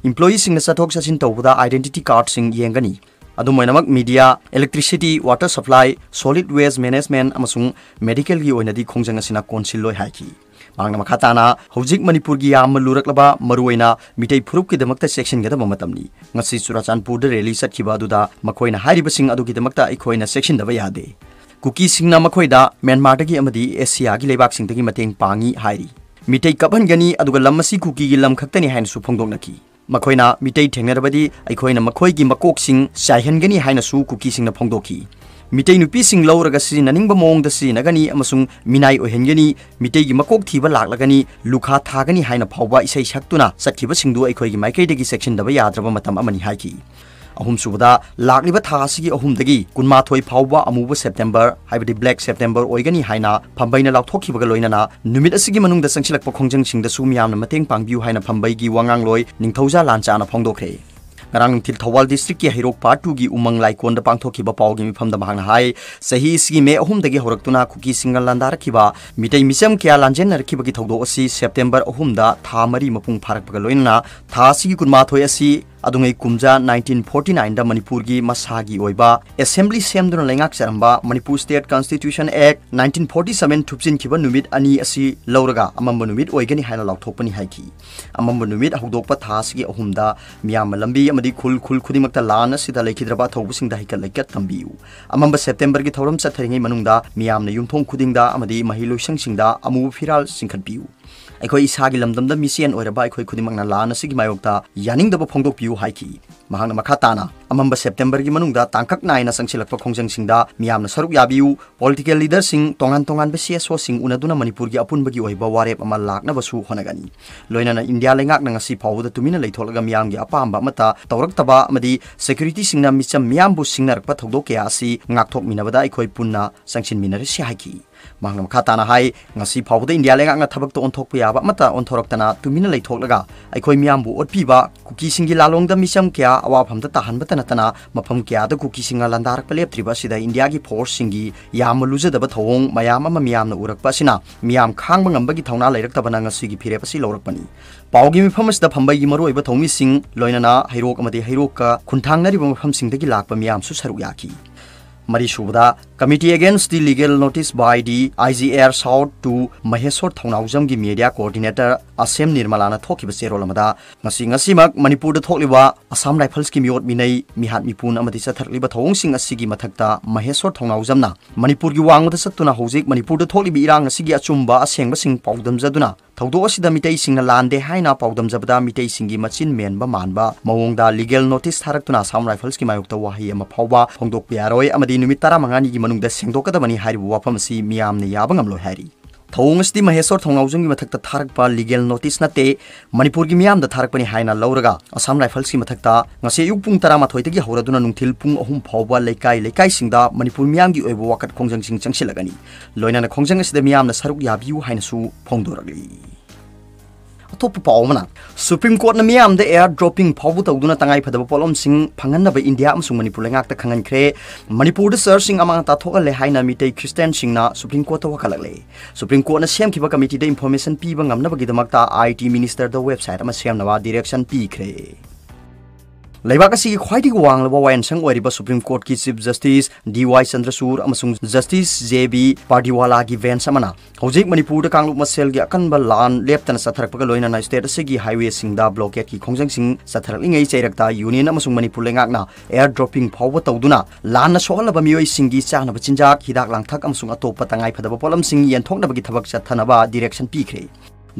Employeeꯁꯤꯡꯅ ꯆꯠꯊꯣꯛ ꯆꯠꯁꯤꯟ ꯇꯧꯕꯗ identity cardꯁꯤꯡ ꯌꯦꯡꯒꯅꯤ꯫ ꯑꯗꯨꯝ ꯑꯣꯏꯅꯃꯛ media, electricity, water supply, solid waste management ꯑꯃꯁꯨꯡ medicalꯒꯤ ꯑꯣꯏꯅꯗꯤ ꯈꯣꯡꯖꯪ ꯑꯁꯤꯅ ꯀꯣꯟꯁꯤꯜꯂꯣꯏ ꯍꯥꯏꯈꯤ꯫ ꯃꯍꯥꯛꯅ ꯃꯈꯥ ꯇꯥꯅ, "ꯍꯧꯖꯤꯛ ꯃꯅꯤꯄꯨꯔꯒꯤ ꯌꯥꯝꯅ ꯂꯨꯔꯛꯂꯕ, ꯃꯔꯨꯑꯣꯏꯅ ꯃꯤꯇꯩ ꯐꯨꯔꯨꯞꯀꯤꯗꯃꯛꯇ ꯆꯦꯛꯁꯤꯟꯒꯗꯕ ꯃꯇꯝꯅꯤ꯫ ꯉꯁꯤ ꯆꯨꯔꯥꯆꯥꯟꯄꯨꯔꯗ ꯔꯦꯂꯤ ꯆꯠꯈꯤꯕ ꯑꯗꯨꯗ ꯃꯈꯣꯏꯅ ꯍꯥꯏꯔꯤꯕꯁꯤꯡ ꯑꯗꯨꯒꯤꯗꯃꯛꯇ ꯑꯩꯈꯣꯏꯅ ꯆꯦꯛꯁꯤꯟꯗꯕ ꯌꯥꯗꯦ꯫ ꯀꯨꯀꯤꯁꯤꯡꯅ ꯃꯈꯣꯏꯗ ꯃ꯭ꯌꯥꯟꯃꯥꯔꯗꯒꯤ ꯑꯃꯗꯤ ꯑꯦꯁꯤꯌꯥꯒꯤ ꯂꯩꯕꯥꯛꯁꯤꯡꯗꯒꯤ ꯃꯇꯦꯡ ꯄꯥꯡꯏ ꯍꯥꯏꯔꯤ꯫ ꯃꯤꯇꯩ ꯀꯞꯍꯟꯒꯅꯤ, ꯑꯗꯨꯒ ꯂꯝ ꯑꯁꯤ ꯀꯨꯀꯤꯒꯤ ꯂꯝ ꯈꯛꯇꯅꯤ ꯍꯥꯏꯅꯁꯨ ꯐꯣꯡꯗꯣꯛꯅꯈꯤ꯫ ꯃꯈꯣꯏꯅ ꯃꯤꯇꯩ ꯊꯦꯡꯅꯔꯕꯗꯤ ꯑꯩꯈꯣꯏꯅ ꯃꯈꯣꯏꯒꯤ ꯃꯀꯣꯛꯁꯤꯡ ꯆꯥꯏꯍꯟꯒꯅꯤ ꯍꯥꯏꯅꯁꯨ ꯀꯨꯀꯤꯁꯤꯡꯅ ꯐꯣꯡꯗꯣꯛꯈꯤ꯫ ꯃꯤꯇꯩ ꯅꯨꯄꯤꯁꯤꯡ ꯂꯧꯔꯒ ꯁꯤꯖꯤꯟꯅꯅꯤꯡꯕ ꯃꯑꯣꯡꯗ ꯁꯤꯖꯤꯟꯅꯒꯅꯤ ꯑꯃꯁꯨꯡ ꯃꯤꯅꯥꯏ ꯑꯣꯏꯍꯟꯒꯅꯤ, ꯃꯤꯇꯩꯒꯤ ꯃꯀꯣꯛ ꯊꯤꯕ ꯂꯥꯛꯂꯒꯅꯤ, ꯂꯨꯈꯥ ꯊꯥꯒꯅꯤ" ꯍꯥꯏꯅ ꯐꯥꯎꯕ ꯏꯁꯩ ꯁꯛꯇꯨꯅ ꯆꯠꯈꯤꯕꯁꯤꯡꯗꯨ ꯑꯩꯈꯣꯏꯒꯤ ꯃꯥꯏꯀꯩꯗꯒꯤ ꯆꯦꯛꯁꯤꯟꯗꯕ ꯌꯥꯗ꯭ꯔꯕ ꯃꯇꯝ ꯑꯃꯅꯤ ꯍꯥꯏꯈꯤ꯫ ꯑꯍꯨꯝꯁꯨꯕꯗ, ꯂꯥꯛꯂꯤꯕ ꯊꯥ ꯑꯁꯤꯒꯤ ꯑꯍꯨꯝꯗꯒꯤ ꯀꯨꯟꯃꯥꯊꯣꯏ ꯐꯥꯎꯕ ꯑꯃꯨꯕ ꯁꯦꯞꯇꯦꯝꯕꯔ, ꯍꯥꯏꯕꯗꯤ ꯕ꯭ꯂꯦꯛ ꯁꯦꯞꯇꯦꯝꯕꯔ ꯑꯣꯏꯒꯅꯤ ꯍꯥꯏꯅ ꯐꯝꯕꯩꯅ ꯂꯥꯎꯊꯣꯛꯈꯤꯕꯒ ꯂꯣꯏꯅꯅ, ꯅꯨꯃꯤꯠ ꯑꯁꯤꯒꯤ ꯃꯅꯨꯡꯗ ꯆꯪꯁꯤꯜꯂꯛꯄ ꯈꯣꯡꯖꯪꯁꯤꯡꯗꯁꯨ ꯃꯤꯌꯥꯝꯅ ꯃꯇꯦꯡ ꯄꯥꯡꯕꯤꯌꯨ ꯍꯥꯏꯅ ꯐꯝꯕꯩꯒꯤ ꯋꯥꯉꯥꯡꯂꯣꯏ ꯅꯤꯡꯊꯧꯖꯥ ꯂꯥꯟꯆꯥꯅ ꯐꯣꯡꯗꯣꯛꯈ꯭ꯔꯦ꯫ ꯉꯔꯥꯡ ꯅꯨꯡꯊꯤꯜ ꯊꯧꯕꯥꯜ ꯗꯤꯁꯇ꯭ꯔꯤꯛꯀꯤ ꯍꯩꯔꯣꯛ ꯄꯥꯔꯠ ꯇꯨꯒꯤ ꯎꯃꯪ ꯂꯥꯏꯀꯣꯟꯗ ꯄꯥꯡꯊꯣꯛꯈꯤꯕ ꯄꯥꯎꯒꯤ ꯃꯤꯐꯝꯗ ꯃꯍꯥꯛꯅ ꯍꯥꯏ, ꯆꯍꯤ ꯑꯁꯤꯒꯤ ꯃꯦ ꯑꯍꯨꯝꯗꯒꯤ ꯍꯧꯔꯛꯇꯨꯅ ꯀꯨꯀꯤꯁꯤꯡꯅ ꯂꯥꯟꯗꯥꯔꯛꯈꯤꯕ ꯃꯤꯇꯩ ꯃꯤꯆꯝ ꯀꯌꯥ ꯂꯥꯟꯖꯦꯟꯅꯔꯛꯈꯤꯕꯒꯤ ꯊꯧꯗꯣꯛ ꯑꯁꯤ ꯁꯦꯞꯇꯦꯝꯕꯔ ꯑꯍꯨꯝꯗ ꯊꯥ ꯃꯔꯤ ꯃꯄꯨꯡ ꯐꯥꯔꯛꯄꯒ ꯂꯣꯏꯅꯅ ꯊꯥ ꯑꯁꯤꯒꯤ ꯀꯨꯟꯃꯥꯊꯣꯏ ꯑꯁꯤ ꯑꯗꯨꯉꯩ ꯀꯨꯝꯖꯥ ꯅꯥꯏꯟꯇꯤꯟ ꯐꯣꯔꯇꯤ ꯅꯥꯏꯟꯗ ꯃꯅꯤꯄꯨꯔꯒꯤ ꯃꯁꯥꯒꯤ ꯑꯣꯏꯕ ꯑꯦꯁꯦꯝꯕ꯭ꯂꯤ ꯁꯦꯝꯗꯨꯅ ꯂꯩꯉꯥꯛꯆꯔꯝꯕ ꯃꯅꯤꯄꯨꯔ ꯁ꯭ꯇꯦꯠ ꯀꯟꯁꯇꯤꯇ꯭ꯌꯨꯁꯟ ꯑꯦꯛ ꯅꯥꯏꯟꯇꯤꯟ ꯐꯣꯔꯇꯤ ꯁꯚꯦꯟ ꯊꯨꯞꯆꯤꯟꯈꯤꯕ ꯅꯨꯃꯤꯠ ꯑꯅꯤ ꯑꯁꯤ ꯂꯧꯔꯒ ꯑꯃꯝꯕ ꯅꯨꯃꯤꯠ ꯑꯣꯏꯒꯅꯤ ꯍꯥꯏꯅ ꯂꯥꯎꯊꯣꯛꯄꯅꯤ ꯍꯥꯏꯈꯤ꯫ ꯑꯃꯝꯕ ꯅꯨꯃꯤꯠ ꯍꯧꯗꯣꯛꯄ ꯊꯥ ꯑꯁꯤꯒꯤ ꯑꯍꯨꯝꯗ ꯃꯤꯌꯥꯝꯅ ꯂꯝꯕꯤ ꯑꯃꯗꯤ ꯈꯨꯜ ꯈꯨꯜ ꯈꯨꯗꯤꯡꯃꯛꯇ ꯂꯥꯟ ꯑꯁꯤꯗ ꯂꯩꯈꯤꯗ꯭ꯔꯕ ꯑꯊꯧꯕꯁꯤꯡꯗ ꯍꯩꯀꯠ ꯂꯩꯀꯠ ꯇꯝꯕꯤꯌꯨ꯫ ꯑꯃꯝꯕ ꯁꯦꯞꯇꯦꯝꯕꯔꯒꯤ ꯊꯧꯔꯝ ꯆꯠꯊꯔꯤꯉꯩ ꯃꯅꯨꯡꯗ ꯃꯤꯌꯥꯝꯅ ꯌꯨꯝꯊꯣꯡ ꯈꯨꯗꯤꯡꯗ ꯑꯃꯗꯤ ꯃꯍꯩꯂꯣꯏꯁꯪꯁꯤꯡꯗ ꯑꯃꯨꯕ ꯐꯤꯔꯥꯜ ꯆꯤꯡꯈꯠꯄꯤꯌꯨ꯫ ꯑꯩꯈꯣꯏ ꯏꯁꯥꯒꯤ ꯂꯝꯗꯝꯗ ꯃꯤꯆꯦꯟ ꯑꯣꯏꯔꯕ ꯑꯩꯈꯣꯏ ꯈꯨꯗꯤꯡꯃꯛꯅ ꯂꯥꯟ ꯑꯁꯤꯒꯤ ꯃꯥꯌꯣꯛꯇ ꯌꯥꯅꯤꯡꯗꯕ ꯐꯣꯡꯗꯣꯛꯄꯤꯌꯨ ꯍꯥꯏꯈꯤ꯫ ꯃꯍꯥꯛꯅ ꯃꯈꯥ ꯇꯥꯅ, ꯑꯃꯝꯕ ꯁꯦꯞꯇꯦꯝꯕꯔꯒꯤ ꯃꯅꯨꯡꯗ ꯇꯥꯡꯀꯛ ꯅꯥꯏꯅ ꯆꯪꯁꯤꯜꯂꯛꯄ ꯈꯣꯡꯖꯪꯁꯤꯡꯗ ꯃꯤꯌꯥꯝꯅ ꯁꯔꯨꯛ ꯌꯥꯕꯤꯌꯨ, ꯄꯣꯂꯤꯇꯤꯀꯦꯜ ꯂꯤꯗꯔꯁꯤꯡ, ꯇꯣꯉꯥꯟ ꯇꯣꯉꯥꯟꯕ ꯁꯤ ꯑꯦꯁ ꯑꯣꯁꯤꯡ ꯎꯅꯗꯨꯅ ꯃꯅꯤꯄꯨꯔꯒꯤ ꯑꯄꯨꯟꯕꯒꯤ ꯑꯣꯏꯕ ꯋꯥꯔꯦꯞ ꯑꯃ ꯂꯥꯛꯅꯕꯁꯨ ꯍꯣꯠꯅꯒꯅꯤ꯫ ꯂꯣꯏꯅꯅ ꯏꯟꯗꯤꯌꯥ ꯂꯩꯉꯥꯛꯅ ꯉꯁꯤ ꯐꯥꯎꯕꯗ ꯇꯨꯃꯤꯟꯅ ꯂꯩꯊꯣꯛꯂꯒ ꯃꯤꯌꯥꯝꯒꯤ ꯑꯄꯥꯝꯕ ꯑꯃꯠꯇ ꯇꯧꯔꯛꯇꯕ ꯑꯃꯗꯤ ꯁꯦꯀ꯭ꯌꯨꯔꯤꯇꯤꯁꯤꯡꯅ ꯃꯤꯆꯝ ꯃꯤꯌꯥꯝꯕꯨ ꯁꯤꯡꯅꯔꯛꯄ ꯊꯧꯗꯣꯛ ꯀꯌꯥ ꯑꯁꯤ ꯉꯥꯛꯊꯣꯛꯃꯤꯟꯅꯕꯗ ꯑꯩꯈꯣꯏ ꯄꯨꯟꯅ ꯆꯪꯁꯤꯟꯃꯤꯟꯅꯔꯁꯤ ꯍꯥꯏꯈꯤ꯫ ꯃꯍꯥꯛꯅ ꯃꯈꯥ ꯇꯥꯅ ꯍꯥꯏ, ꯉꯁꯤ ꯐꯥꯎꯕꯗ ꯏꯟꯗꯤꯌꯥ ꯂꯩꯉꯥꯛꯅ ꯊꯕꯛꯇ ꯑꯣꯟꯊꯣꯛꯄ ꯌꯥꯕ ꯑꯃꯠꯇ ꯑꯣꯟꯊꯣꯔꯛꯇꯅ ꯇꯨꯃꯤꯟꯅ ꯂꯩꯊꯣꯛꯂꯒ ꯑꯩꯈꯣꯏ ꯃꯤꯌꯥꯝꯕꯨ ꯑꯣꯠꯄꯤꯕ, ꯀꯨꯀꯤꯁꯤꯡꯒꯤ ꯂꯥꯂꯣꯡꯗ ꯃꯤꯆꯝ ꯀꯌꯥ ꯑꯋꯥꯐꯝꯗ ꯇꯥꯍꯟꯕꯇ ꯅꯠꯇꯅ ꯃꯐꯝ ꯀꯌꯥꯗ ꯀꯨꯀꯤꯁꯤꯡꯅ ꯂꯥꯟꯗꯥꯔꯛꯄ ꯂꯦꯞꯇ꯭ꯔꯤꯕ ꯑꯁꯤꯗ ꯏꯟꯗꯤꯌꯥꯒꯤ ꯐꯣꯔꯁꯁꯤꯡꯒꯤ ꯌꯥꯝꯅ ꯂꯨꯖꯗꯕ ꯊꯧꯑꯣꯡ ꯃꯌꯥꯝ ꯑꯃ ꯃꯤꯌꯥꯝꯅ ꯎꯔꯛꯄ ꯑꯁꯤꯅ ꯃꯤꯌꯥꯝ ꯈꯥꯡꯕ ꯉꯝꯕꯒꯤ ꯊꯧꯅꯥ ꯂꯩꯔꯛꯇꯕꯅ ꯉꯁꯤꯒꯤ ꯐꯤꯔꯦꯞ ꯑꯁꯤ ꯂꯧꯔꯛꯄꯅꯤ꯫ ꯄꯥꯎꯒꯤ ꯃꯤꯐꯝ ꯑꯁꯤꯗ ꯐꯝꯕꯩꯒꯤ ꯃꯔꯨꯑꯣꯏꯕ ꯊꯧꯃꯤꯁꯤꯡ, ꯂꯣꯏꯅꯅ ꯍꯩꯔꯣꯛ ꯑꯃꯗꯤ ꯍꯩꯔꯣꯛꯀ ꯈꯨꯟꯊꯥꯡꯅꯔꯤꯕ ꯃꯐꯝꯁꯤꯡꯗꯒꯤ ꯂꯥꯛꯄ ꯃꯤꯌꯥꯝꯁꯨ ꯁꯔꯨꯛ ꯌꯥꯈꯤ꯫ ꯃꯔꯤꯁꯨꯕꯗ, Committee Against the Legal Notice by the I G R South to Maheshwar Thongnaojam ꯒꯤ media coordinator ꯑꯁꯦꯝ ꯅꯤꯔꯃꯂꯥꯅ ꯊꯣꯛꯈꯤꯕ ꯆꯦꯔꯣꯜ ꯑꯃꯗ, ꯉꯁꯤ ꯉꯁꯤꯃꯛ ꯃꯅꯤꯄꯨꯔꯗ ꯊꯣꯛꯂꯤꯕ ꯑꯁꯥꯝ ꯔꯥꯏꯐꯜꯁꯀꯤ ꯃꯤꯑꯣꯠ ꯃꯤꯅꯩ, ꯃꯤꯍꯥꯠ ꯃꯤꯄꯨꯟ ꯑꯃꯗꯤ ꯆꯠꯊꯔꯛꯂꯤꯕ ꯊꯧꯑꯣꯡꯁꯤꯡ ꯑꯁꯤꯒꯤ ꯃꯊꯛꯇ ꯃꯍꯦꯁ꯭ꯋꯔ ꯊꯧꯅꯥꯎꯖꯝꯅ ꯃꯅꯤꯄꯨꯔꯒꯤ ꯋꯥꯡꯃꯗ ꯆꯠꯇꯨꯅ ꯍꯧꯖꯤꯛ ꯃꯅꯤꯄꯨꯔꯗ ꯊꯣꯛꯂꯤꯕ ꯏꯔꯥꯡ ꯑꯁꯤꯒꯤ ꯑꯆꯨꯝꯕ ꯑꯁꯦꯡꯕꯁꯤꯡ ꯄꯥꯎꯗꯝꯖꯗꯨꯅ, ꯊꯧꯗꯣꯛ ꯑꯁꯤꯗ ꯃꯤꯇꯩꯁꯤꯡꯅ ꯂꯥꯟꯗꯦ ꯍꯥꯏꯅ ꯄꯥꯎꯗꯝꯖꯕꯗ ꯃꯤꯇꯩꯁꯤꯡꯒꯤ ꯃꯆꯤꯟ ꯃꯦꯟꯕ ꯃꯥꯟꯕ ꯃꯑꯣꯡꯗ legal notice ꯊꯥꯔꯛꯇꯨꯅ ꯑꯁꯥꯝ ꯔꯥꯏꯐꯜꯁꯀꯤ ꯃꯥꯌꯣꯛꯇ ꯋꯥꯍꯩ ꯑꯃ ꯐꯥꯎꯕ ꯐꯣꯡꯗꯣꯛꯄ ꯌꯥꯔꯣꯏ ꯑꯃꯗꯤ ꯅꯨꯃꯤꯠ ꯇꯔꯥꯃꯉꯥꯅꯤꯒꯤ ꯃꯅꯨꯡꯗ ꯁꯦꯡꯗꯣꯛꯀꯗꯕꯅꯤ ꯍꯥꯏꯔꯤꯕ ꯋꯥꯐꯝ ꯑꯁꯤ ꯃꯤꯌꯥꯝꯅ ꯌꯥꯕ ꯉꯝꯂꯣꯏ ꯍꯥꯏꯔꯤ꯫ ꯊꯧꯑꯣꯡ ꯑꯁꯤꯗꯤ ꯃꯍꯦꯁ꯭ꯋꯔ ꯊꯧꯅꯥꯎꯖꯝꯒꯤ ꯃꯊꯛꯇ ꯊꯥꯔꯛꯄ legal notice ꯅꯠꯇꯦ, ꯃꯅꯤꯄꯨꯔꯒꯤ ꯃꯤꯌꯥꯝꯗ ꯊꯥꯔꯛꯄꯅꯤ ꯍꯥꯏꯅ ꯂꯧꯔꯒ ꯑꯁꯥꯝ ꯔꯥꯏꯐꯜꯁꯀꯤ ꯃꯊꯛꯇ ꯉꯁꯤ ꯑꯌꯨꯛ ꯄꯨꯡ ꯇꯔꯥꯃꯥꯊꯣꯏꯗꯒꯤ ꯍꯧꯔꯗꯨꯅ ꯅꯨꯡꯊꯤꯜ ꯄꯨꯡ ꯑꯍꯨꯝ ꯐꯥꯎꯕ ꯂꯩꯀꯥꯏ ꯂꯩꯀꯥꯏꯁꯤꯡꯗ ꯃꯅꯤꯄꯨꯔ ꯃꯤꯌꯥꯝꯒꯤ ꯑꯣꯏꯕ ꯋꯥꯀꯠ ꯈꯣꯡꯖꯪꯁꯤꯡ ꯆꯪꯁꯤꯜꯂꯒꯅꯤ꯫ ꯂꯣꯏꯅꯅ ꯈꯣꯡꯖꯪ ꯑꯁꯤꯗ ꯃꯤꯌꯥꯝꯅ ꯁꯔꯨꯛ ꯌꯥꯕꯤꯌꯨ ꯍꯥꯏꯅꯁꯨ ꯐꯣꯡꯗꯣꯔꯛꯂꯤ꯫ ꯑꯇꯣꯞꯄ ꯄꯥꯎ ꯑꯃꯅ, Supreme Courtꯅ ꯃꯤꯌꯥꯝꯗ air dropping ꯐꯥꯎꯕ ꯇꯧꯗꯨꯅ ꯇꯉꯥꯏ ꯐꯗꯕ ꯄꯣꯠꯂꯝꯁꯤꯡ ꯐꯪꯍꯟꯅꯕ ꯏꯟꯗꯤꯌꯥ ꯑꯃꯁꯨꯡ ꯃꯅꯤꯄꯨꯔ ꯂꯩꯉꯥꯛꯇ ꯈꯪꯍꯟꯈ꯭ꯔꯦ꯫ ꯃꯅꯤꯄꯨꯔꯗ churchꯁꯤꯡ ꯑꯃꯥꯡ ꯑꯇꯥ ꯊꯣꯛꯍꯜꯂꯦ ꯍꯥꯏꯅ ꯃꯤꯇꯩ ꯈ꯭ꯔꯤꯁꯇꯤꯌꯥꯟꯁꯤꯡꯅ Supreme Courtꯇ ꯋꯥꯀꯠꯂꯛꯂꯦ꯫ Supreme Courtꯅ ꯁꯦꯝꯈꯤꯕ committeeꯗ information ꯄꯤꯕ ꯉꯝꯅꯕꯒꯤꯗꯃꯛꯇ I T ministerꯗ website ꯑꯃ ꯁꯦꯝꯅꯕ direction ꯄꯤꯈ꯭ꯔꯦ꯫ ꯂꯩꯕꯥꯛ ꯑꯁꯤꯒꯤ ꯈ꯭ꯋꯥꯏꯗꯒꯤ ꯋꯥꯡꯂꯕ ꯋꯥꯌꯦꯜꯁꯪ ꯑꯣꯏꯔꯤꯕ Supreme Courtꯀꯤ Chief Justice D Y Chandrachud ꯑꯃꯁꯨꯡ Justice J B Pardiwalaꯒꯤ bench ꯑꯃꯅ ꯍꯧꯖꯤꯛ ꯃꯅꯤꯄꯨꯔꯗ ꯀꯥꯡꯂꯨꯞ ꯃꯁꯦꯜꯒꯤ ꯑꯀꯟꯕ ꯂꯥꯟ ꯂꯦꯞꯇꯅ ꯆꯠꯊꯔꯛꯄꯒ ꯂꯣꯏꯅꯅ state ꯑꯁꯤꯒꯤ highwayꯁꯤꯡꯗ blockadeꯀꯤ ꯈꯣꯡꯖꯪꯁꯤꯡ ꯆꯠꯊꯔꯛꯂꯤꯉꯩ ꯆꯩꯔꯛꯇ Union ꯑꯃꯁꯨꯡ ꯃꯅꯤꯄꯨꯔ ꯂꯩꯉꯥꯛꯅ air dropping ꯐꯥꯎꯕ ꯇꯧꯗꯨꯅ ꯂꯥꯟꯅ ꯁꯣꯛꯍꯜꯂꯕ ꯃꯤꯑꯣꯏꯁꯤꯡꯒꯤ ꯆꯥꯅꯕ ꯆꯤꯟꯖꯥꯛ, ꯍꯤꯗꯥꯛ ꯂꯥꯡꯊꯛ ꯑꯃꯁꯨꯡ ꯑꯇꯣꯞꯄ ꯇꯉꯥꯏ ꯐꯗꯕ ꯄꯣꯠꯂꯝꯁꯤꯡ ꯌꯦꯟꯊꯣꯛꯅꯕꯒꯤ ꯊꯕꯛ ꯆꯠꯊꯅꯕ direction ꯄꯤꯈ꯭ꯔꯦ꯫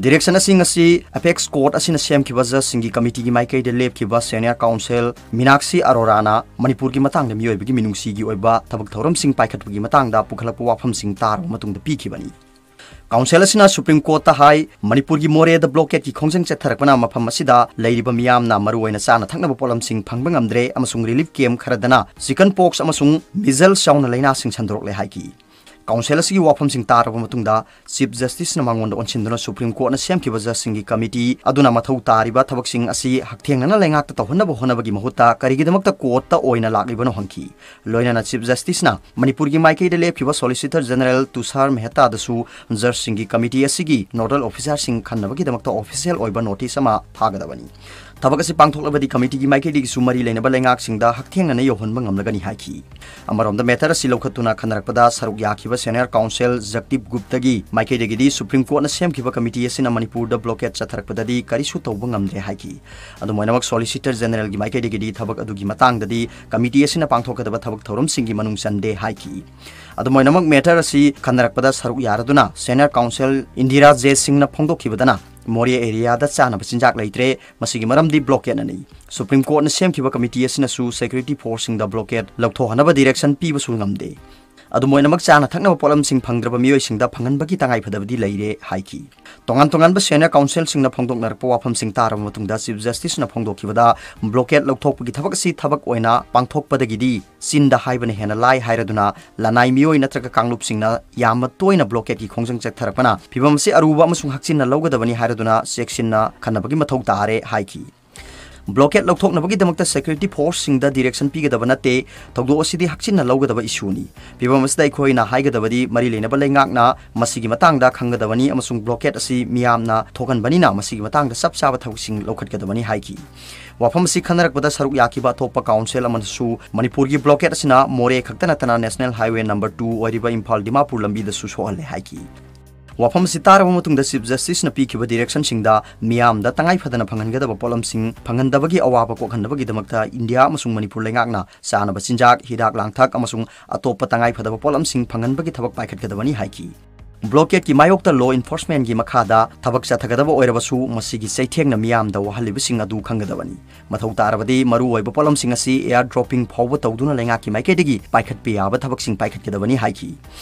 Direction ꯑꯁꯤ ꯉꯁꯤ Apex Court ꯑꯁꯤꯅ ꯁꯦꯝꯈꯤꯕ judgeꯁꯤꯡꯒꯤ committeeꯒꯤ ꯃꯥꯏꯀꯩꯗ ꯂꯦꯞꯈꯤꯕ senior counsel ꯃꯤꯅꯥꯛꯁꯤ ꯑꯔꯣꯔꯥꯅ ꯃꯅꯤꯄꯨꯔꯒꯤ ꯃꯇꯥꯡꯗ ꯃꯤꯑꯣꯏꯕꯒꯤ ꯃꯤꯅꯨꯡꯁꯤꯒꯤ ꯑꯣꯏꯕ ꯊꯕꯛ ꯊꯧꯔꯝꯁꯤꯡ ꯄꯥꯏꯈꯠꯄꯒꯤ ꯃꯇꯥꯡꯗ ꯄꯨꯈꯠꯂꯛꯄ ꯋꯥꯐꯝꯁꯤꯡ ꯇꯥꯔꯕ ꯃꯇꯨꯡꯗ ꯄꯤꯈꯤꯕꯅꯤ꯫ Counsel ꯑꯁꯤꯅ Supreme Courtꯇ ꯍꯥꯏ, ꯃꯅꯤꯄꯨꯔꯒꯤ ꯃꯣꯔꯦꯗ blockadeꯀꯤ ꯈꯣꯡꯖꯪ ꯆꯠꯊꯔꯛꯄꯅ ꯃꯐꯝ ꯑꯁꯤꯗ ꯂꯩꯔꯤꯕ ꯃꯤꯌꯥꯝꯅ ꯃꯔꯨꯑꯣꯏꯅ ꯆꯥꯅ ꯊꯛꯅꯕ ꯄꯣꯠꯂꯝꯁꯤꯡ ꯐꯪꯕ ꯉꯝꯗ꯭ꯔꯦ ꯑꯃꯁꯨꯡ relief camp ꯈꯔꯗꯅ chicken pox ꯑꯃꯁꯨꯡ measles ꯌꯥꯎꯅ ꯂꯥꯏꯅꯥꯁꯤꯡ ꯁꯟꯗꯣꯔꯛꯂꯦ ꯍꯥꯏꯈꯤ꯫ Counsel ꯑꯁꯤꯒꯤ ꯋꯥꯐꯝꯁꯤꯡ ꯇꯥꯔꯕ ꯃꯇꯨꯡꯗ Chief Justiceꯅ ꯃꯉꯣꯟꯗ ꯑꯣꯟꯁꯤꯟꯗꯨꯅ Supreme Courtꯅ ꯁꯦꯝꯈꯤꯕ judgeꯁꯤꯡꯒꯤ committee ꯑꯗꯨꯅ ꯃꯊꯧ ꯇꯥꯔꯤꯕ ꯊꯕꯛꯁꯤꯡ ꯑꯁꯤ ꯍꯛꯊꯦꯡꯅꯅ ꯂꯩꯉꯥꯛꯇ ꯇꯧꯍꯟꯅꯕ ꯍꯣꯠꯅꯕꯒꯤ ꯃꯍꯨꯠꯇ ꯀꯔꯤꯒꯤꯗꯃꯛꯇ courtꯇ ꯑꯣꯏꯅ ꯂꯥꯛꯂꯤꯕꯅꯣ ꯍꯪꯈꯤ꯫ ꯂꯣꯏꯅꯅ Chief Justiceꯅ ꯃꯅꯤꯄꯨꯔꯒꯤ ꯃꯥꯏꯀꯩꯗ ꯂꯦꯞꯈꯤꯕ Solicitor General ꯇꯨꯁꯥꯔ ꯃꯦꯍꯇꯥꯗꯁꯨ judgeꯁꯤꯡꯒꯤ committee ꯑꯁꯤꯒꯤ nodal officerꯁꯤꯡ ꯈꯟꯅꯕꯒꯤꯗꯃꯛꯇ official ꯑꯣꯏꯕ notice ꯑꯃ ꯊꯥꯒꯗꯕꯅꯤ꯫ ꯊꯕꯛ ꯑꯁꯤ ꯄꯥꯡꯊꯣꯛꯂꯕꯗꯤ committeeꯒꯤ ꯃꯥꯏꯀꯩꯗꯒꯤꯁꯨ ꯃꯔꯤ ꯂꯩꯅꯕ ꯂꯩꯉꯥꯛꯁꯤꯡꯗ ꯍꯛꯊꯦꯡꯅꯅ ꯌꯧꯍꯟꯕ ꯉꯝꯂꯒꯅꯤ ꯍꯥꯏꯈꯤ꯫ ꯑꯃꯔꯣꯝꯗ matter ꯑꯁꯤ ꯂꯧꯈꯠꯇꯨꯅ ꯈꯟꯅꯔꯛꯄꯗ ꯁꯔꯨꯛ ꯌꯥꯈꯤꯕ senior counsel ꯖꯒꯗꯤꯞ ꯒꯨꯞꯇꯒꯤ ꯃꯥꯏꯀꯩꯗꯒꯤꯗꯤ Supreme Courtꯅ ꯁꯦꯝꯈꯤꯕ committee ꯑꯁꯤꯅ ꯃꯅꯤꯄꯨꯔꯗ blockade ꯆꯠꯊꯔꯛꯄꯗꯗꯤ ꯀꯔꯤꯁꯨ ꯇꯧꯕ ꯉꯝꯗ꯭ꯔꯦ ꯍꯥꯏꯈꯤ꯫ ꯑꯗꯨꯃꯥꯏꯅꯃꯛ Solicitor Generalꯒꯤ ꯃꯥꯏꯀꯩꯗꯒꯤꯗꯤ ꯊꯕꯛ ꯑꯗꯨꯒꯤ ꯃꯇꯥꯡꯗꯗꯤ committee ꯑꯁꯤꯅ ꯄꯥꯡꯊꯣꯛꯀꯗꯕ ꯊꯕꯛ ꯊꯧꯔꯝꯁꯤꯡꯒꯤ ꯃꯅꯨꯡ ꯆꯟꯗꯦ ꯍꯥꯏꯈꯤ꯫ ꯑꯗꯨꯃꯥꯏꯅꯃꯛ matter ꯑꯁꯤ ꯈꯟꯅꯔꯛꯄꯗ ꯁꯔꯨꯛ ꯌꯥꯔꯗꯨꯅ senior counsel ꯏꯟꯗꯤꯔꯥ ꯖꯦ ꯁꯤꯡꯅ ꯐꯣꯡꯗꯣꯛꯈꯤꯕꯗꯅ ꯃꯣꯔꯦ areaꯗ ꯆꯥꯅꯕ ꯆꯤꯟꯖꯥꯛ ꯂꯩꯇ꯭ꯔꯦ, ꯃꯁꯤꯒꯤ ꯃꯔꯝꯗꯤ blockade ꯅꯅꯤ꯫ Supreme Courtꯅ ꯁꯦꯝꯈꯤꯕ committee ꯑꯁꯤꯅꯁꯨ security forceꯁꯤꯡꯗ blockade ꯂꯧꯊꯣꯛꯍꯟꯅꯕ direction ꯄꯤꯕꯁꯨ ꯉꯝꯗꯦ꯫ ꯑꯗꯨꯃꯥꯏꯅꯃꯛ ꯆꯥꯅ ꯊꯛꯅꯕ ꯄꯣꯠꯂꯝꯁꯤꯡ ꯐꯪꯗ꯭ꯔꯕ ꯃꯤꯑꯣꯏꯁꯤꯡꯗ ꯐꯪꯍꯟꯕꯒꯤ ꯇꯉꯥꯏꯐꯗꯕꯗꯤ ꯂꯩꯔꯦ ꯍꯥꯏꯈꯤ꯫ ꯇꯣꯉꯥꯟ ꯇꯣꯉꯥꯟꯕ senior counselꯁꯤꯡꯅ ꯐꯣꯡꯗꯣꯛꯅꯔꯛꯄ ꯋꯥꯐꯝꯁꯤꯡ ꯇꯥꯔꯕ ꯃꯇꯨꯡꯗ Chief Justiceꯅ ꯐꯣꯡꯗꯣꯛꯈꯤꯕꯗ blockade ꯂꯧꯊꯣꯛꯄꯒꯤ ꯊꯕꯛ ꯑꯁꯤ ꯊꯕꯛ ꯑꯣꯏꯅ ꯄꯥꯡꯊꯣꯛꯄꯗꯒꯤꯗꯤ ꯆꯤꯟꯗ ꯍꯥꯏꯕꯅ ꯍꯦꯟꯅ ꯂꯥꯏ ꯍꯥꯏꯔꯗꯨꯅ ꯂꯅꯥꯏ ꯃꯤꯑꯣꯏ ꯅꯠꯇ꯭ꯔꯒ ꯀꯥꯡꯂꯨꯞꯁꯤꯡꯅ ꯌꯥꯝꯅ ꯇꯣꯏꯅ blockadeꯀꯤ ꯈꯣꯡꯖꯪ ꯆꯠꯊꯔꯛꯄꯅ ꯐꯤꯕꯝ ꯑꯁꯤ ꯑꯔꯨꯕ ꯑꯃꯁꯨꯡ ꯍꯛꯆꯤꯟꯅ ꯂꯧꯒꯗꯕꯅꯤ ꯍꯥꯏꯔꯗꯨꯅ ꯆꯦꯛꯁꯤꯟꯅ ꯈꯟꯅꯕꯒꯤ ꯃꯊꯧ ꯇꯥꯔꯦ ꯍꯥꯏꯈꯤ꯫ Blockade ꯂꯧꯊꯣꯛꯅꯕꯒꯤꯗꯃꯛꯇ security forceꯁꯤꯡꯗ direction ꯄꯤꯒꯗꯕ ꯅꯠꯇꯦ, ꯊꯧꯗꯣꯛ ꯑꯁꯤꯗꯤ ꯍꯛꯆꯤꯟꯅ ꯂꯧꯒꯗꯕ issueꯅꯤ꯫ ꯐꯤꯕꯝ ꯑꯁꯤꯗ ꯑꯩꯈꯣꯏꯅ ꯍꯥꯏꯒꯗꯕꯗꯤ ꯃꯔꯤ ꯂꯩꯅꯕ ꯂꯩꯉꯥꯛꯅ ꯃꯁꯤꯒꯤ ꯃꯇꯥꯡꯗ ꯈꯪꯒꯗꯕꯅꯤ ꯑꯃꯁꯨꯡ blockade ꯑꯁꯤ ꯃꯤꯌꯥꯝꯅ ꯊꯣꯛꯍꯟꯕꯅꯤꯅ ꯃꯁꯤꯒꯤ ꯃꯇꯥꯡꯗ ꯆꯞ ꯆꯥꯕ ꯊꯕꯛꯁꯤꯡ ꯂꯧꯈꯠꯀꯗꯕꯅꯤ ꯍꯥꯏꯈꯤ꯫ ꯋꯥꯐꯝ ꯑꯁꯤ ꯈꯟꯅꯔꯛꯄꯗ ꯁꯔꯨꯛ ꯌꯥꯈꯤꯕ ꯑꯇꯣꯞꯄ counsel ꯑꯃꯅꯁꯨ ꯃꯅꯤꯄꯨꯔꯒꯤ blockade ꯑꯁꯤꯅ ꯃꯣꯔꯦ ꯈꯛꯇ ꯅꯠꯇꯅ National Highway number two ꯑꯣꯏꯔꯤꯕ ꯏꯝꯐꯥꯜ ꯗꯤꯃꯥꯄꯨꯔ ꯂꯝꯕꯤꯗꯁꯨ ꯁꯣꯛꯍꯜꯂꯦ ꯍꯥꯏꯈꯤ꯫ ꯋꯥꯐꯝ ꯑꯁꯤ ꯇꯥꯔꯕ ꯃꯇꯨꯡꯗ Chief Justiceꯅ ꯄꯤꯈꯤꯕ directionꯁꯤꯡꯗ ꯃꯤꯌꯥꯝꯗ ꯇꯉꯥꯏ ꯐꯗꯅ ꯐꯪꯍꯟꯒꯗꯕ ꯄꯣꯠꯂꯝꯁꯤꯡ ꯐꯪꯍꯟꯗꯕꯒꯤ ꯑꯋꯥꯕ ꯀꯣꯛꯍꯟꯅꯕꯒꯤꯗꯃꯛꯇ ꯏꯟꯗꯤꯌꯥ ꯑꯃꯁꯨꯡ ꯃꯅꯤꯄꯨꯔ ꯂꯩꯉꯥꯛꯅ ꯆꯥꯅꯕ ꯆꯤꯟꯖꯥꯛ, ꯍꯤꯗꯥꯛ ꯂꯥꯡꯊꯛ ꯑꯃꯁꯨꯡ ꯑꯇꯣꯞꯄ ꯇꯉꯥꯏ ꯐꯗꯕ ꯄꯣꯠꯂꯝꯁꯤꯡ ꯐꯪꯍꯟꯕꯒꯤ ꯊꯕꯛ ꯄꯥꯏꯈꯠꯀꯗꯕꯅꯤ ꯍꯥꯏꯈꯤ꯫ Blockadeꯀꯤ ꯃꯥꯌꯣꯛꯇ law enforcementꯀꯤ ꯃꯈꯥꯗ ꯊꯕꯛ ꯆꯠꯊꯒꯗꯕ ꯑꯣꯏꯔꯕꯁꯨ ꯃꯁꯤꯒꯤ ꯆꯩꯊꯦꯡꯅ ꯃꯤꯌꯥꯝꯗ ꯋꯥꯍꯜꯂꯤꯕꯁꯤꯡ ꯑꯗꯨ ꯈꯪꯒꯗꯕꯅꯤ꯫ ꯃꯊꯧ ꯇꯥꯔꯕꯗꯤ ꯃꯔꯨꯑꯣꯏꯕ ꯄꯣꯠꯂꯝꯁꯤꯡ ꯑꯁꯤ air dropping ꯐꯥꯎꯕ ꯇꯧꯗꯨꯅ ꯂꯩꯉꯥꯛꯀꯤ ꯃꯥꯏꯀꯩꯗꯒꯤ ꯄꯥꯏꯈꯠꯄ ꯌꯥꯕ ꯊꯕꯛꯁꯤꯡ ꯄꯥꯏꯈꯠꯀꯗꯕꯅꯤ ꯍꯥꯏꯈꯤ꯫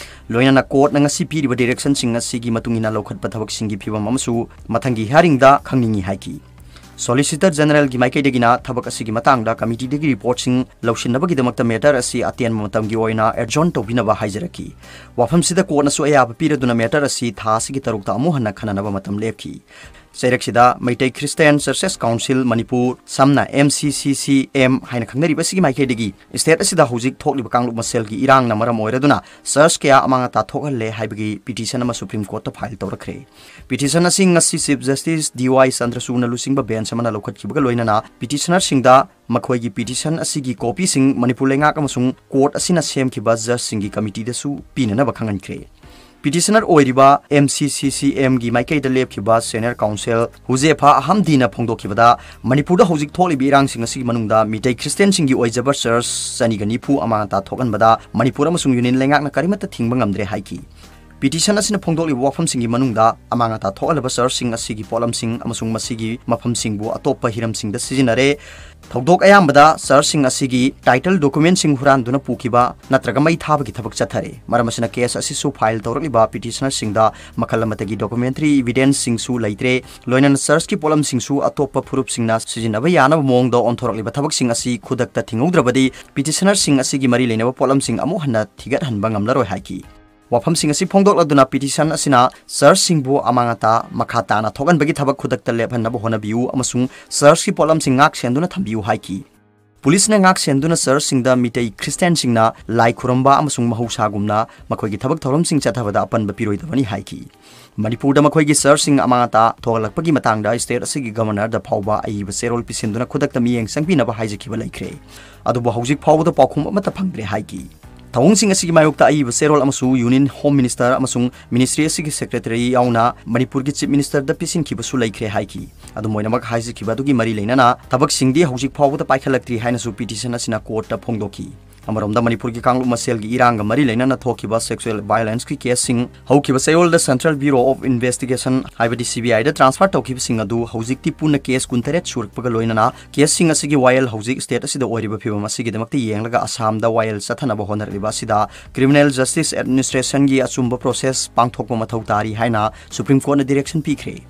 ꯂꯣꯏꯅꯅ courtꯅ ꯉꯁꯤ ꯄꯤꯔꯤꯕ directionꯁꯤꯡ ꯑꯁꯤꯒꯤ ꯃꯇꯨꯡ ꯏꯟꯅ ꯂꯧꯈꯠꯄ ꯊꯕꯛꯁꯤꯡꯒꯤ ꯐꯤꯕꯝ ꯑꯃꯁꯨ ꯃꯊꯪꯒꯤ hearingꯗ ꯈꯪꯅꯤꯡꯏ ꯍꯥꯏꯈꯤ꯫ Solicitor Generalꯒꯤ ꯃꯥꯏꯀꯩꯗꯒꯤꯅ ꯊꯕꯛ ꯑꯁꯤꯒꯤ ꯃꯇꯥꯡꯗ committeeꯗꯒꯤ reportꯁꯤꯡ ꯂꯧꯁꯤꯟꯅꯕꯒꯤꯗꯃꯛꯇ matter ꯑꯁꯤ ꯑꯇꯦꯟꯕ ꯃꯇꯝꯒꯤ ꯑꯣꯏꯅ adjourn ꯇꯧꯕꯤꯅꯕ ꯍꯥꯏꯖꯔꯛꯈꯤ꯫ ꯋꯥꯐꯝꯁꯤꯗ courtꯅꯁꯨ ꯑꯌꯥꯕ ꯄꯤꯔꯗꯨꯅ matter ꯑꯁꯤ ꯊꯥ ꯑꯁꯤꯒꯤ ꯇꯔꯨꯛꯇ ꯑꯃꯨꯛ ꯍꯟꯅ ꯈꯟꯅꯅꯕ ꯃꯇꯝ ꯂꯦꯞꯈꯤ꯫ ꯆꯩꯔꯛꯁꯤꯗ Meitei Christian Churches Council Manipur, ꯁꯝꯅ M C C C M ꯍꯥꯏꯅ ꯈꯪꯅꯔꯤꯕ ꯑꯁꯤꯒꯤ ꯃꯥꯏꯀꯩꯗꯒꯤ state ꯑꯁꯤꯗ ꯍꯧꯖꯤꯛ ꯊꯣꯛꯂꯤꯕ ꯀꯥꯡꯂꯨꯞ ꯃꯁꯦꯜꯒꯤ ꯏꯔꯥꯡꯅ ꯃꯔꯝ ꯑꯣꯏꯔꯗꯨꯅ church ꯀꯌꯥ ꯑꯃꯥꯡ ꯑꯇꯥ ꯊꯣꯛꯍꯜꯂꯦ ꯍꯥꯏꯕꯒꯤ petition ꯑꯃ Supreme Courtꯇ file ꯇꯧꯔꯛꯈ꯭ꯔꯦ꯫ Petition ꯑꯁꯤ ꯉꯁꯤ Chief Justice D Y ꯆꯟꯗ꯭ꯔꯆꯨꯗꯅ ꯂꯨꯆꯤꯡꯕ bench ꯑꯃꯅ ꯂꯧꯈꯠꯈꯤꯕꯒ ꯂꯣꯏꯅꯅ petitionerꯁꯤꯡꯗ ꯃꯈꯣꯏꯒꯤ petition ꯑꯁꯤꯒꯤ copyꯁꯤꯡ ꯃꯅꯤꯄꯨꯔ ꯂꯩꯉꯥꯛ ꯑꯃꯁꯨꯡ court ꯑꯁꯤꯅ ꯁꯦꯝꯈꯤꯕ judgeꯁꯤꯡꯒꯤ committeeꯗꯁꯨ ꯄꯤꯅꯅꯕ ꯈꯪꯍꯟꯈ꯭ꯔꯦ꯫ Petitioner ꯑꯣꯏꯔꯤꯕ M C C C Mꯒꯤ ꯃꯥꯏꯀꯩꯗ ꯂꯦꯞꯈꯤꯕ senior counsel ꯍꯨꯖꯦꯐꯥ ꯑꯍꯝꯗꯤꯅ ꯐꯣꯡꯗꯣꯛꯈꯤꯕꯗ, ꯃꯅꯤꯄꯨꯔꯗ ꯍꯧꯖꯤꯛ ꯊꯣꯛꯂꯤꯕ ꯏꯔꯥꯡꯁꯤꯡ ꯑꯁꯤꯒꯤ ꯃꯅꯨꯡꯗ ꯃꯤꯇꯩ Christianꯁꯤꯡꯒꯤ ꯑꯣꯏꯖꯕ church ꯆꯅꯤꯒ ꯅꯤꯐꯨ ꯑꯃꯥꯡ ꯑꯇꯥ ꯊꯣꯛꯍꯟꯕꯗ ꯃꯅꯤꯄꯨꯔ ꯑꯃꯁꯨꯡ Union ꯂꯩꯉꯥꯛꯅ ꯀꯔꯤꯃꯠꯇ ꯊꯤꯡꯕ ꯉꯝꯗ꯭ꯔꯦ ꯍꯥꯏꯈꯤ꯫ Petition ꯑꯁꯤꯅ ꯐꯣꯡꯗꯣꯛꯂꯤꯕ ꯋꯥꯐꯝꯁꯤꯡꯒꯤ ꯃꯅꯨꯡꯗ ꯑꯃꯥꯡ ꯑꯇꯥ ꯊꯣꯛꯍꯜꯂꯕ churchꯁꯤꯡ ꯑꯁꯤꯒꯤ ꯄꯣꯠꯂꯝꯁꯤꯡ ꯑꯃꯁꯨꯡ ꯃꯁꯤꯒꯤ ꯃꯐꯝꯁꯤꯡꯕꯨ ꯑꯇꯣꯞꯄ ꯍꯤꯔꯝꯁꯤꯡꯗ ꯁꯤꯖꯤꯟꯅꯔꯦ, ꯊꯧꯗꯣꯛ ꯑꯌꯥꯝꯕꯗ churchꯁꯤꯡ ꯑꯁꯤꯒꯤ title documentꯁꯤꯡ ꯍꯨꯔꯥꯟꯗꯨꯅ ꯄꯨꯈꯤꯕ ꯅꯠꯇ꯭ꯔꯒ ꯃꯩ ꯊꯥꯕꯒꯤ ꯊꯕꯛ ꯆꯠꯊꯔꯦ꯫ ꯃꯔꯝ ꯑꯁꯤꯅ case ꯑꯁꯤꯁꯨ file ꯇꯧꯔꯛꯂꯤꯕ petitionerꯁꯤꯡꯗ ꯃꯈꯜ ꯑꯃꯠꯇꯒꯤ documentary evidenceꯁꯤꯡꯁꯨ ꯂꯩꯇ꯭ꯔꯦ꯫ ꯂꯣꯏꯅꯅ churchꯀꯤ ꯄꯣꯠꯂꯝꯁꯤꯡꯁꯨ ꯑꯇꯣꯞꯄ ꯐꯨꯔꯨꯞꯁꯤꯡꯅ ꯁꯤꯖꯤꯟꯅꯕ ꯌꯥꯅꯕ ꯃꯑꯣꯡꯗ ꯑꯣꯟꯊꯣꯔꯛꯂꯤꯕ ꯊꯕꯛꯁꯤꯡ ꯑꯁꯤ ꯈꯨꯗꯛꯇ ꯊꯤꯡꯍꯧꯗ꯭ꯔꯕꯗꯤ petitionerꯁꯤꯡ ꯑꯁꯤꯒꯤ ꯃꯔꯤ ꯂꯩꯅꯕ ꯄꯣꯠꯂꯝꯁꯤꯡ ꯑꯃꯨꯛ ꯍꯟꯅ ꯊꯤꯒꯠꯍꯟꯕ ꯉꯝꯂꯔꯣꯏ ꯍꯥꯏꯈꯤ꯫ ꯋꯥꯐꯝꯁꯤꯡ ꯑꯁꯤ ꯐꯣꯡꯗꯣꯛꯂꯗꯨꯅ petition ꯑꯁꯤꯅ churchꯁꯤꯡꯕꯨ ꯑꯃꯥꯡ ꯑꯇꯥ ꯃꯈꯥ ꯇꯥꯅ ꯊꯣꯛꯍꯟꯕꯒꯤ ꯊꯕꯛ ꯈꯨꯗꯛꯇ ꯂꯦꯞꯍꯟꯅꯕ ꯍꯣꯠꯅꯕꯤꯌꯨ ꯑꯃꯁꯨꯡ churchꯀꯤ ꯄꯣꯠꯂꯝꯁꯤꯡ ꯉꯥꯛ ꯁꯦꯟꯗꯨꯅ ꯊꯝꯕꯤꯌꯨ ꯍꯥꯏꯈꯤ꯫ Policeꯅ ꯉꯥꯛ ꯁꯦꯟꯗꯨꯅ churchꯁꯤꯡꯗ ꯃꯤꯇꯩ Christianꯁꯤꯡꯅ ꯂꯥꯏ ꯈꯨꯔꯨꯝꯕ ꯑꯃꯁꯨꯡ ꯃꯍꯧꯁꯥꯒꯨꯝꯅ ꯃꯈꯣꯏꯒꯤ ꯊꯕꯛ ꯊꯧꯔꯝꯁꯤꯡ ꯆꯠꯊꯕꯗ ꯑꯄꯟꯕ ꯄꯤꯔꯣꯏꯗꯕꯅꯤ ꯍꯥꯏꯈꯤ꯫ ꯃꯅꯤꯄꯨꯔꯗ ꯃꯈꯣꯏꯒꯤ churchꯁꯤꯡ ꯑꯃꯥꯡ ꯑꯇꯥ ꯊꯣꯛꯍꯜꯂꯛꯄꯒꯤ ꯃꯇꯥꯡꯗ state ꯑꯁꯤꯒꯤ governorꯗ ꯐꯥꯎꯕ ꯑꯏꯕ ꯆꯦꯔꯣꯜ ꯄꯤꯁꯤꯟꯗꯨꯅ ꯈꯨꯗꯛꯇ ꯃꯤꯠꯌꯦꯡ ꯆꯪꯕꯤꯅꯕ ꯍꯥꯏꯖꯈꯤꯕ ꯂꯩꯈ꯭ꯔꯦ꯫ ꯑꯗꯨꯕꯨ ꯍꯧꯖꯤꯛ ꯐꯥꯎꯕꯗ ꯄꯥꯎꯈꯨꯝ ꯑꯃꯠꯇ ꯐꯪꯗ꯭ꯔꯦ ꯍꯥꯏꯈꯤ꯫ ꯊꯧꯑꯣꯡꯁꯤꯡ ꯑꯁꯤꯒꯤ ꯃꯥꯌꯣꯛꯇ ꯑꯏꯕ ꯆꯦꯔꯣꯜ ꯑꯃꯁꯨ Union Home Minister ꯑꯃꯁꯨꯡ ministry ꯑꯁꯤꯒꯤ secretary ꯌꯥꯎꯅ ꯃꯅꯤꯄꯨꯔꯒꯤ Chief Ministerꯗ ꯄꯤꯁꯤꯟꯈꯤꯕꯁꯨ ꯂꯩꯈ꯭ꯔꯦ ꯍꯥꯏꯈꯤ꯫ ꯑꯗꯨꯝ ꯑꯣꯏꯅꯃꯛ, ꯍꯥꯏꯖꯈꯤꯕ ꯑꯗꯨꯒꯤ ꯃꯔꯤ ꯂꯩꯅꯅ ꯊꯕꯛꯁꯤꯡꯗꯤ ꯍꯧꯖꯤꯛ ꯐꯥꯎꯕꯗ ꯄꯥꯏꯈꯠꯂꯛꯇ꯭ꯔꯤ ꯍꯥꯏꯅꯁꯨ petition ꯑꯁꯤꯅ courtꯇ ꯐꯣꯡꯗꯣꯛꯈꯤ꯫ ꯑꯃꯔꯣꯝꯗ, ꯃꯅꯤꯄꯨꯔꯒꯤ ꯀꯥꯡꯂꯨꯞ ꯃꯁꯦꯜꯒꯤ ꯏꯔꯥꯡꯒ ꯃꯔꯤ ꯂꯩꯅꯅ ꯊꯣꯛꯈꯤꯕ sexual violenceꯀꯤ caseꯁꯤꯡ ꯍꯧꯈꯤꯕ ꯆꯌꯣꯜꯗ Central Bureau of Investigationꯍꯥꯏꯕꯗꯤ CBIꯗ transfer ꯇꯧꯈꯤꯕꯁꯤꯡ ꯑꯗꯨ ꯍꯧꯖꯤꯛꯇꯤ ꯄꯨꯟꯅ case ꯀꯨꯟꯇꯔꯦꯠ ꯁꯨꯔꯛꯄꯒ ꯂꯣꯏꯅꯅ caseꯁꯤꯡ ꯑꯁꯤꯒꯤ ꯋꯥꯌꯦꯜ ꯍꯧꯖꯤꯛ state ꯑꯁꯤꯗ ꯑꯣꯏꯔꯤꯕ ꯐꯤꯕꯝ ꯑꯁꯤꯒꯤꯗꯃꯛꯇ ꯌꯦꯡꯂꯒ ꯑꯁꯥꯝꯗ ꯋꯥꯌꯦꯜ ꯆꯠꯊꯅꯕ ꯍꯣꯠꯅꯔꯛꯂꯤꯕ ꯑꯁꯤꯗ Criminal Justice Administrationꯒꯤ ꯑꯆꯨꯝꯕ process ꯄꯥꯡꯊꯣꯛꯄ ꯃꯊꯧ ꯇꯥꯔꯤ ꯍꯥꯏꯅ Supreme Courtꯅ direction ꯄꯤꯈ꯭ꯔꯦ꯫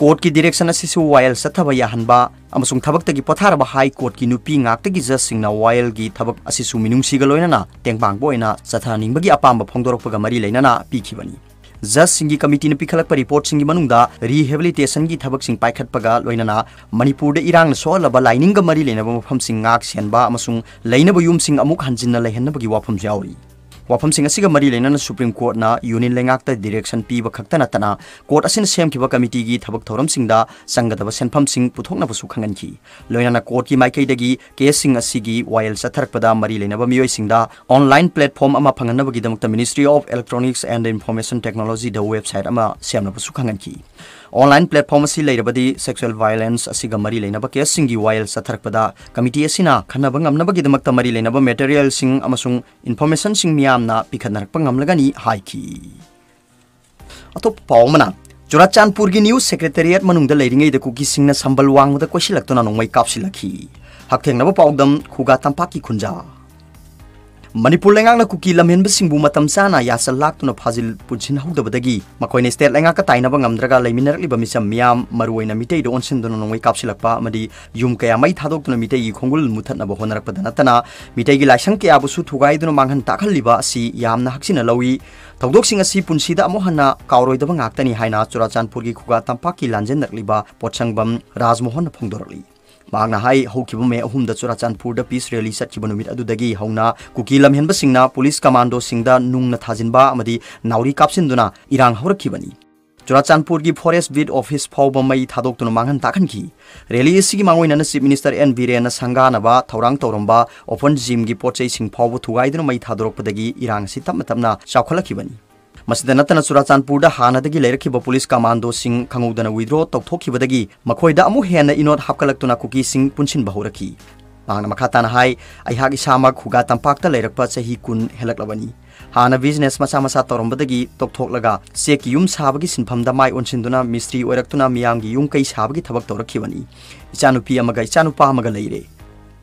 Courtꯀꯤ direction ꯑꯁꯤꯁꯨ ꯋꯥꯌꯦꯜ ꯆꯠꯊꯕ ꯌꯥꯍꯟꯕ ꯑꯃꯁꯨꯡ ꯊꯕꯛꯇꯒꯤ ꯄꯣꯊꯥꯔꯕ High Courtꯀꯤ ꯅꯨꯄꯤ ꯉꯥꯛꯇꯒꯤ judgeꯁꯤꯡꯅ ꯋꯥꯌꯦꯜꯒꯤ ꯊꯕꯛ ꯑꯁꯤꯁꯨ ꯃꯤꯅꯨꯡꯁꯤꯒ ꯂꯣꯏꯅꯅ ꯇꯦꯡꯕꯥꯡꯕ ꯑꯣꯏꯅ ꯆꯠꯊꯍꯟꯅꯤꯡꯕꯒꯤ ꯑꯄꯥꯝꯕ ꯐꯣꯡꯗꯣꯔꯛꯄꯒ ꯃꯔꯤ ꯂꯩꯅꯅ ꯄꯤꯈꯤꯕꯅꯤ꯫ ꯖꯖꯁꯤꯡꯒꯤ ꯀꯃꯤꯇꯤꯅ ꯄꯤꯈꯠꯂꯛꯄ ꯔꯤꯄꯣꯔꯠꯁꯤꯡꯒꯤ ꯃꯅꯨꯡꯗ ꯔꯤꯍꯦꯕꯤꯂꯤꯇꯦꯁꯟꯒꯤ ꯊꯕꯛꯁꯤꯡ ꯄꯥꯏꯈꯠꯄꯒ ꯂꯣꯏꯅꯅ ꯃꯅꯤꯄꯨꯔꯗ ꯏꯔꯥꯡꯅ ꯁꯣꯛꯍꯜꯂꯕ ꯂꯥꯏꯅꯤꯡꯒ ꯃꯔꯤ ꯂꯩꯅꯕ ꯃꯐꯝꯁꯤꯡ ꯉꯥꯛ ꯁꯦꯟꯕ ꯑꯃꯁꯨꯡ ꯂꯩꯅꯕ ꯌꯨꯝꯁꯤꯡ ꯑꯃꯨꯛ ꯍꯟꯖꯤꯟꯅ ꯂꯩꯍꯟꯅꯕꯒꯤ ꯋꯥꯐꯝꯁꯨ ꯌꯥꯎꯔꯤ꯫ ꯋꯥꯐꯝꯁꯤꯡ ꯑꯁꯤꯒ ꯃꯔꯤ ꯂꯩꯅꯅ ꯁꯨꯄ꯭ꯔꯤꯝ ꯀꯣꯔꯠꯅ ꯌꯨꯅꯤꯌꯟ ꯂꯩꯉꯥꯛꯇ ꯗꯤꯔꯦꯛꯁꯟ ꯄꯤꯕ ꯈꯛꯇ ꯅꯠꯇꯅ ꯀꯣꯔꯠ ꯑꯁꯤꯅ ꯁꯦꯝꯈꯤꯕ ꯀꯃꯤꯇꯤꯒꯤ ꯊꯕꯛ ꯊꯧꯔꯝꯁꯤꯡꯗ ꯆꯪꯒꯗꯕ ꯁꯦꯟꯐꯝꯁꯤꯡ ꯄꯨꯊꯣꯛꯅꯕꯁꯨ ꯈꯪꯍꯟꯈꯤ꯫ ꯂꯣꯏꯅꯅ ꯀꯣꯔꯠꯀꯤ ꯃꯥꯏꯀꯩꯗꯒꯤ ꯀꯦꯁꯁꯤꯡ ꯑꯁꯤꯒꯤ ꯋꯥꯌꯦꯜ ꯆꯠꯊꯔꯛꯄꯗ ꯃꯔꯤ ꯂꯩꯅꯕ ꯃꯤꯑꯣꯏꯁꯤꯡꯗ online platform ꯑꯃ ꯐꯪꯍꯟꯅꯕꯒꯤꯗꯃꯛꯇ Ministry of Electronics and Information Technology the website ꯑꯃ ꯁꯦꯝꯅꯕꯁꯨ ꯈꯪꯍꯟꯈꯤ꯫ Online platform ꯑꯁꯤ ꯂꯩꯔꯕꯗꯤ sexual violence ꯑꯁꯤꯒ ꯃꯔꯤ ꯂꯩꯅꯕ ꯀꯦꯁꯁꯤꯡꯒꯤ ꯋꯥꯌꯦꯜ ꯆꯠꯊꯔꯛꯄꯗ ꯀꯃꯤꯇꯤ ꯑꯁꯤꯅ ꯈꯟꯅꯕ ꯉꯝꯅꯕꯒꯤꯗꯃꯛꯇ ꯃꯔꯤ ꯂꯩꯅꯕ materialꯁꯤꯡ ꯑꯃꯁꯨꯡ informationꯁꯤꯡ ꯃꯤꯌꯥꯝꯅ ꯄꯤꯈꯠꯅꯔꯛꯄ ꯉꯝꯂꯒꯅꯤ ꯍꯥꯏꯈꯤ꯫ ꯑꯇꯣꯞꯄ ꯄꯥꯎ ꯑꯃꯅ, ꯆꯨꯔꯥꯆꯥꯟꯄꯨꯔꯒꯤ News Secretariat ꯃꯅꯨꯡꯗ ꯂꯩꯔꯤꯉꯩꯗ ꯀꯨꯀꯤꯁꯤꯡꯅ ꯁꯝꯕꯜ ꯋꯥꯡꯃꯗ ꯀꯣꯏꯁꯤꯜꯂꯛꯇꯨꯅ ꯅꯣꯡꯃꯩ ꯀꯥꯞꯁꯤꯜꯂꯛꯈꯤ꯫ ꯍꯛꯊꯦꯡꯅꯕ ꯄꯥꯎꯗꯝ, ꯈꯨꯒꯥ ꯇꯝꯄꯥꯛꯀꯤ ꯈꯨꯟꯖꯥ꯫ ꯃꯅꯤꯄꯨꯔ ꯂꯩꯉꯥꯛꯅ ꯀꯨꯀꯤ ꯂꯝꯍꯦꯟꯕꯁꯤꯡꯕꯨ ꯃꯇꯝ ꯆꯥꯅ ꯌꯥꯁꯜ ꯂꯥꯛꯇꯨꯅ ꯐꯥꯖꯤꯜ ꯄꯨꯟꯁꯤꯟꯍꯧꯗꯕꯗꯒꯤ ꯃꯈꯣꯏꯅ state ꯂꯩꯉꯥꯛꯀ ꯇꯥꯏꯅꯕ ꯉꯝꯗ꯭ꯔꯒ ꯂꯩꯃꯤꯟꯅꯔꯛꯂꯤꯕ ꯃꯤꯆꯝ ꯃꯤꯌꯥꯝ, ꯃꯔꯨꯑꯣꯏꯅ ꯃꯤꯇꯩꯗ ꯑꯣꯟꯁꯤꯟꯗꯨꯅ ꯅꯣꯡꯃꯩ ꯀꯥꯞꯁꯤꯜꯂꯛꯄ ꯑꯃꯗꯤ ꯌꯨꯝ ꯀꯌꯥ ꯃꯩ ꯊꯥꯗꯣꯛꯇꯨꯅ ꯃꯤꯇꯩꯒꯤ ꯈꯣꯡꯒꯨꯜ ꯃꯨꯊꯠꯅꯕ ꯍꯣꯠꯅꯔꯛꯄꯗ ꯅꯠꯇꯅ ꯃꯤꯇꯩꯒꯤ ꯂꯥꯏꯁꯪ ꯀꯌꯥꯕꯨꯁꯨ ꯊꯨꯒꯥꯏꯗꯨꯅ ꯃꯥꯡꯍꯟ ꯇꯥꯛꯍꯜꯂꯤꯕ ꯑꯁꯤ ꯌꯥꯝꯅ ꯍꯛꯆꯤꯟꯅ ꯂꯧꯏ꯫ ꯊꯧꯗꯣꯛꯁꯤꯡ ꯑꯁꯤ ꯄꯨꯟꯁꯤꯗ ꯑꯃꯨꯛ ꯍꯟꯅ ꯀꯥꯎꯔꯣꯏꯗꯕ ꯉꯥꯛꯇꯅꯤ ꯍꯥꯏꯅ ꯆꯨꯔꯥꯆꯥꯟꯄꯨꯔꯒꯤ ꯈꯨꯒꯥ ꯇꯝꯄꯥꯛꯀꯤ ꯂꯥꯟꯖꯦꯟꯅꯔꯛꯂꯤꯕ ꯄꯣꯠꯁꯪꯕꯝ ꯔꯥꯖꯃꯣꯍꯟꯅ ꯐꯣꯡꯗꯣꯔꯛꯂꯤ꯫ ꯃꯍꯥꯛꯅ ꯍꯥꯏ, ꯍꯧꯈꯤꯕ ꯃꯦ ꯑꯍꯨꯝꯗ ꯆꯨꯔꯥꯆꯥꯟꯄꯨꯔꯗ peace rally ꯆꯠꯈꯤꯕ ꯅꯨꯃꯤꯠ ꯑꯗꯨꯗꯒꯤ ꯍꯧꯅ ꯀꯨꯀꯤ ꯂꯝꯍꯦꯟꯕꯁꯤꯡꯅ ꯄꯨꯂꯤꯁ ꯀꯃꯥꯟꯗꯣꯁꯤꯡꯗ ꯅꯨꯡꯅ ꯊꯥꯖꯤꯟꯕ ꯑꯃꯗꯤ ꯅꯥꯎꯔꯤ ꯀꯥꯞꯁꯤꯟꯗꯨꯅ ꯏꯔꯥꯡ ꯍꯧꯔꯛꯈꯤꯕꯅꯤ꯫ ꯆꯨꯔꯥꯆꯥꯟꯄꯨꯔꯒꯤ forest beat office ꯐꯥꯎꯕ ꯃꯩ ꯊꯥꯗꯣꯛꯇꯨꯅ ꯃꯥꯡꯍꯟ ꯇꯥꯛꯍꯟꯈꯤ꯫ Rally ꯑꯁꯤꯒꯤ ꯃꯥꯡꯑꯣꯏꯅꯅ Chief Minister ꯑꯦꯟ ꯕꯤꯔꯦꯟꯅ ꯁꯪꯒꯥꯅꯕ ꯊꯧꯔꯥꯡ ꯇꯧꯔꯝꯕ open gymꯒꯤ ꯄꯣꯠ ꯆꯩꯁꯤꯡ ꯐꯥꯎꯕ ꯊꯨꯒꯥꯏꯗꯨꯅ ꯃꯩ ꯊꯥꯗꯣꯔꯛꯄꯗꯒꯤ ꯏꯔꯥꯡ ꯑꯁꯤ ꯇꯞꯅ ꯇꯞꯅ ꯆꯥꯎꯈꯠꯂꯛꯈꯤꯕꯅꯤ꯫ ꯃꯁꯤꯗ ꯅꯠꯇꯅ ꯆꯨꯔꯥꯆꯥꯟꯄꯨꯔꯗ ꯍꯥꯟꯅꯗꯒꯤ ꯂꯩꯔꯛꯈꯤꯕ ꯄꯨꯂꯤꯁ ꯀꯃꯥꯟꯗꯣꯁꯤꯡ ꯈꯪꯍꯧꯗꯅ withdraw ꯇꯧꯊꯣꯛꯈꯤꯕꯗꯒꯤ ꯃꯈꯣꯏꯗ ꯑꯃꯨꯛ ꯍꯦꯟꯅ ꯏꯅꯣꯠ ꯍꯥꯞꯀꯠꯂꯛꯇꯨꯅ ꯀꯨꯀꯤꯁꯤꯡ ꯄꯨꯟꯁꯤꯟꯕ ꯍꯧꯔꯛꯈꯤ꯫ ꯃꯍꯥꯛꯅ ꯃꯈꯥ ꯇꯥꯅ ꯍꯥꯏ, ꯑꯩꯍꯥꯛ ꯏꯁꯥꯃꯛ ꯈꯨꯒꯥ ꯇꯝꯄꯥꯛꯇ ꯂꯩꯔꯛꯄ ꯆꯍꯤ ꯀꯨꯟ ꯍꯦꯜꯂꯛꯂꯕꯅꯤ꯫ ꯍꯥꯟꯅ business ꯃꯆꯥ ꯃꯆꯥ ꯇꯧꯔꯝꯕꯗꯒꯤ ꯇꯣꯛꯊꯣꯛꯂꯒ ꯆꯦꯛꯀꯤ ꯌꯨꯝ ꯁꯥꯕꯒꯤ ꯁꯤꯟꯐꯝꯗ ꯃꯥꯏ ꯑꯣꯟꯁꯤꯟꯗꯨꯅ ꯃꯤꯁꯇ꯭ꯔꯤ ꯑꯣꯏꯔꯛꯇꯨꯅ ꯃꯤꯌꯥꯝꯒꯤ ꯌꯨꯝ ꯀꯩ ꯁꯥꯕꯒꯤ ꯊꯕꯛ ꯇꯧꯔꯛꯈꯤꯕꯅꯤ꯫ ꯏꯆꯥꯅꯨꯄꯤ ꯑꯃꯒ ꯏꯆꯥꯅꯨꯄꯥ ꯑꯃꯒ ꯂꯩꯔꯦ꯫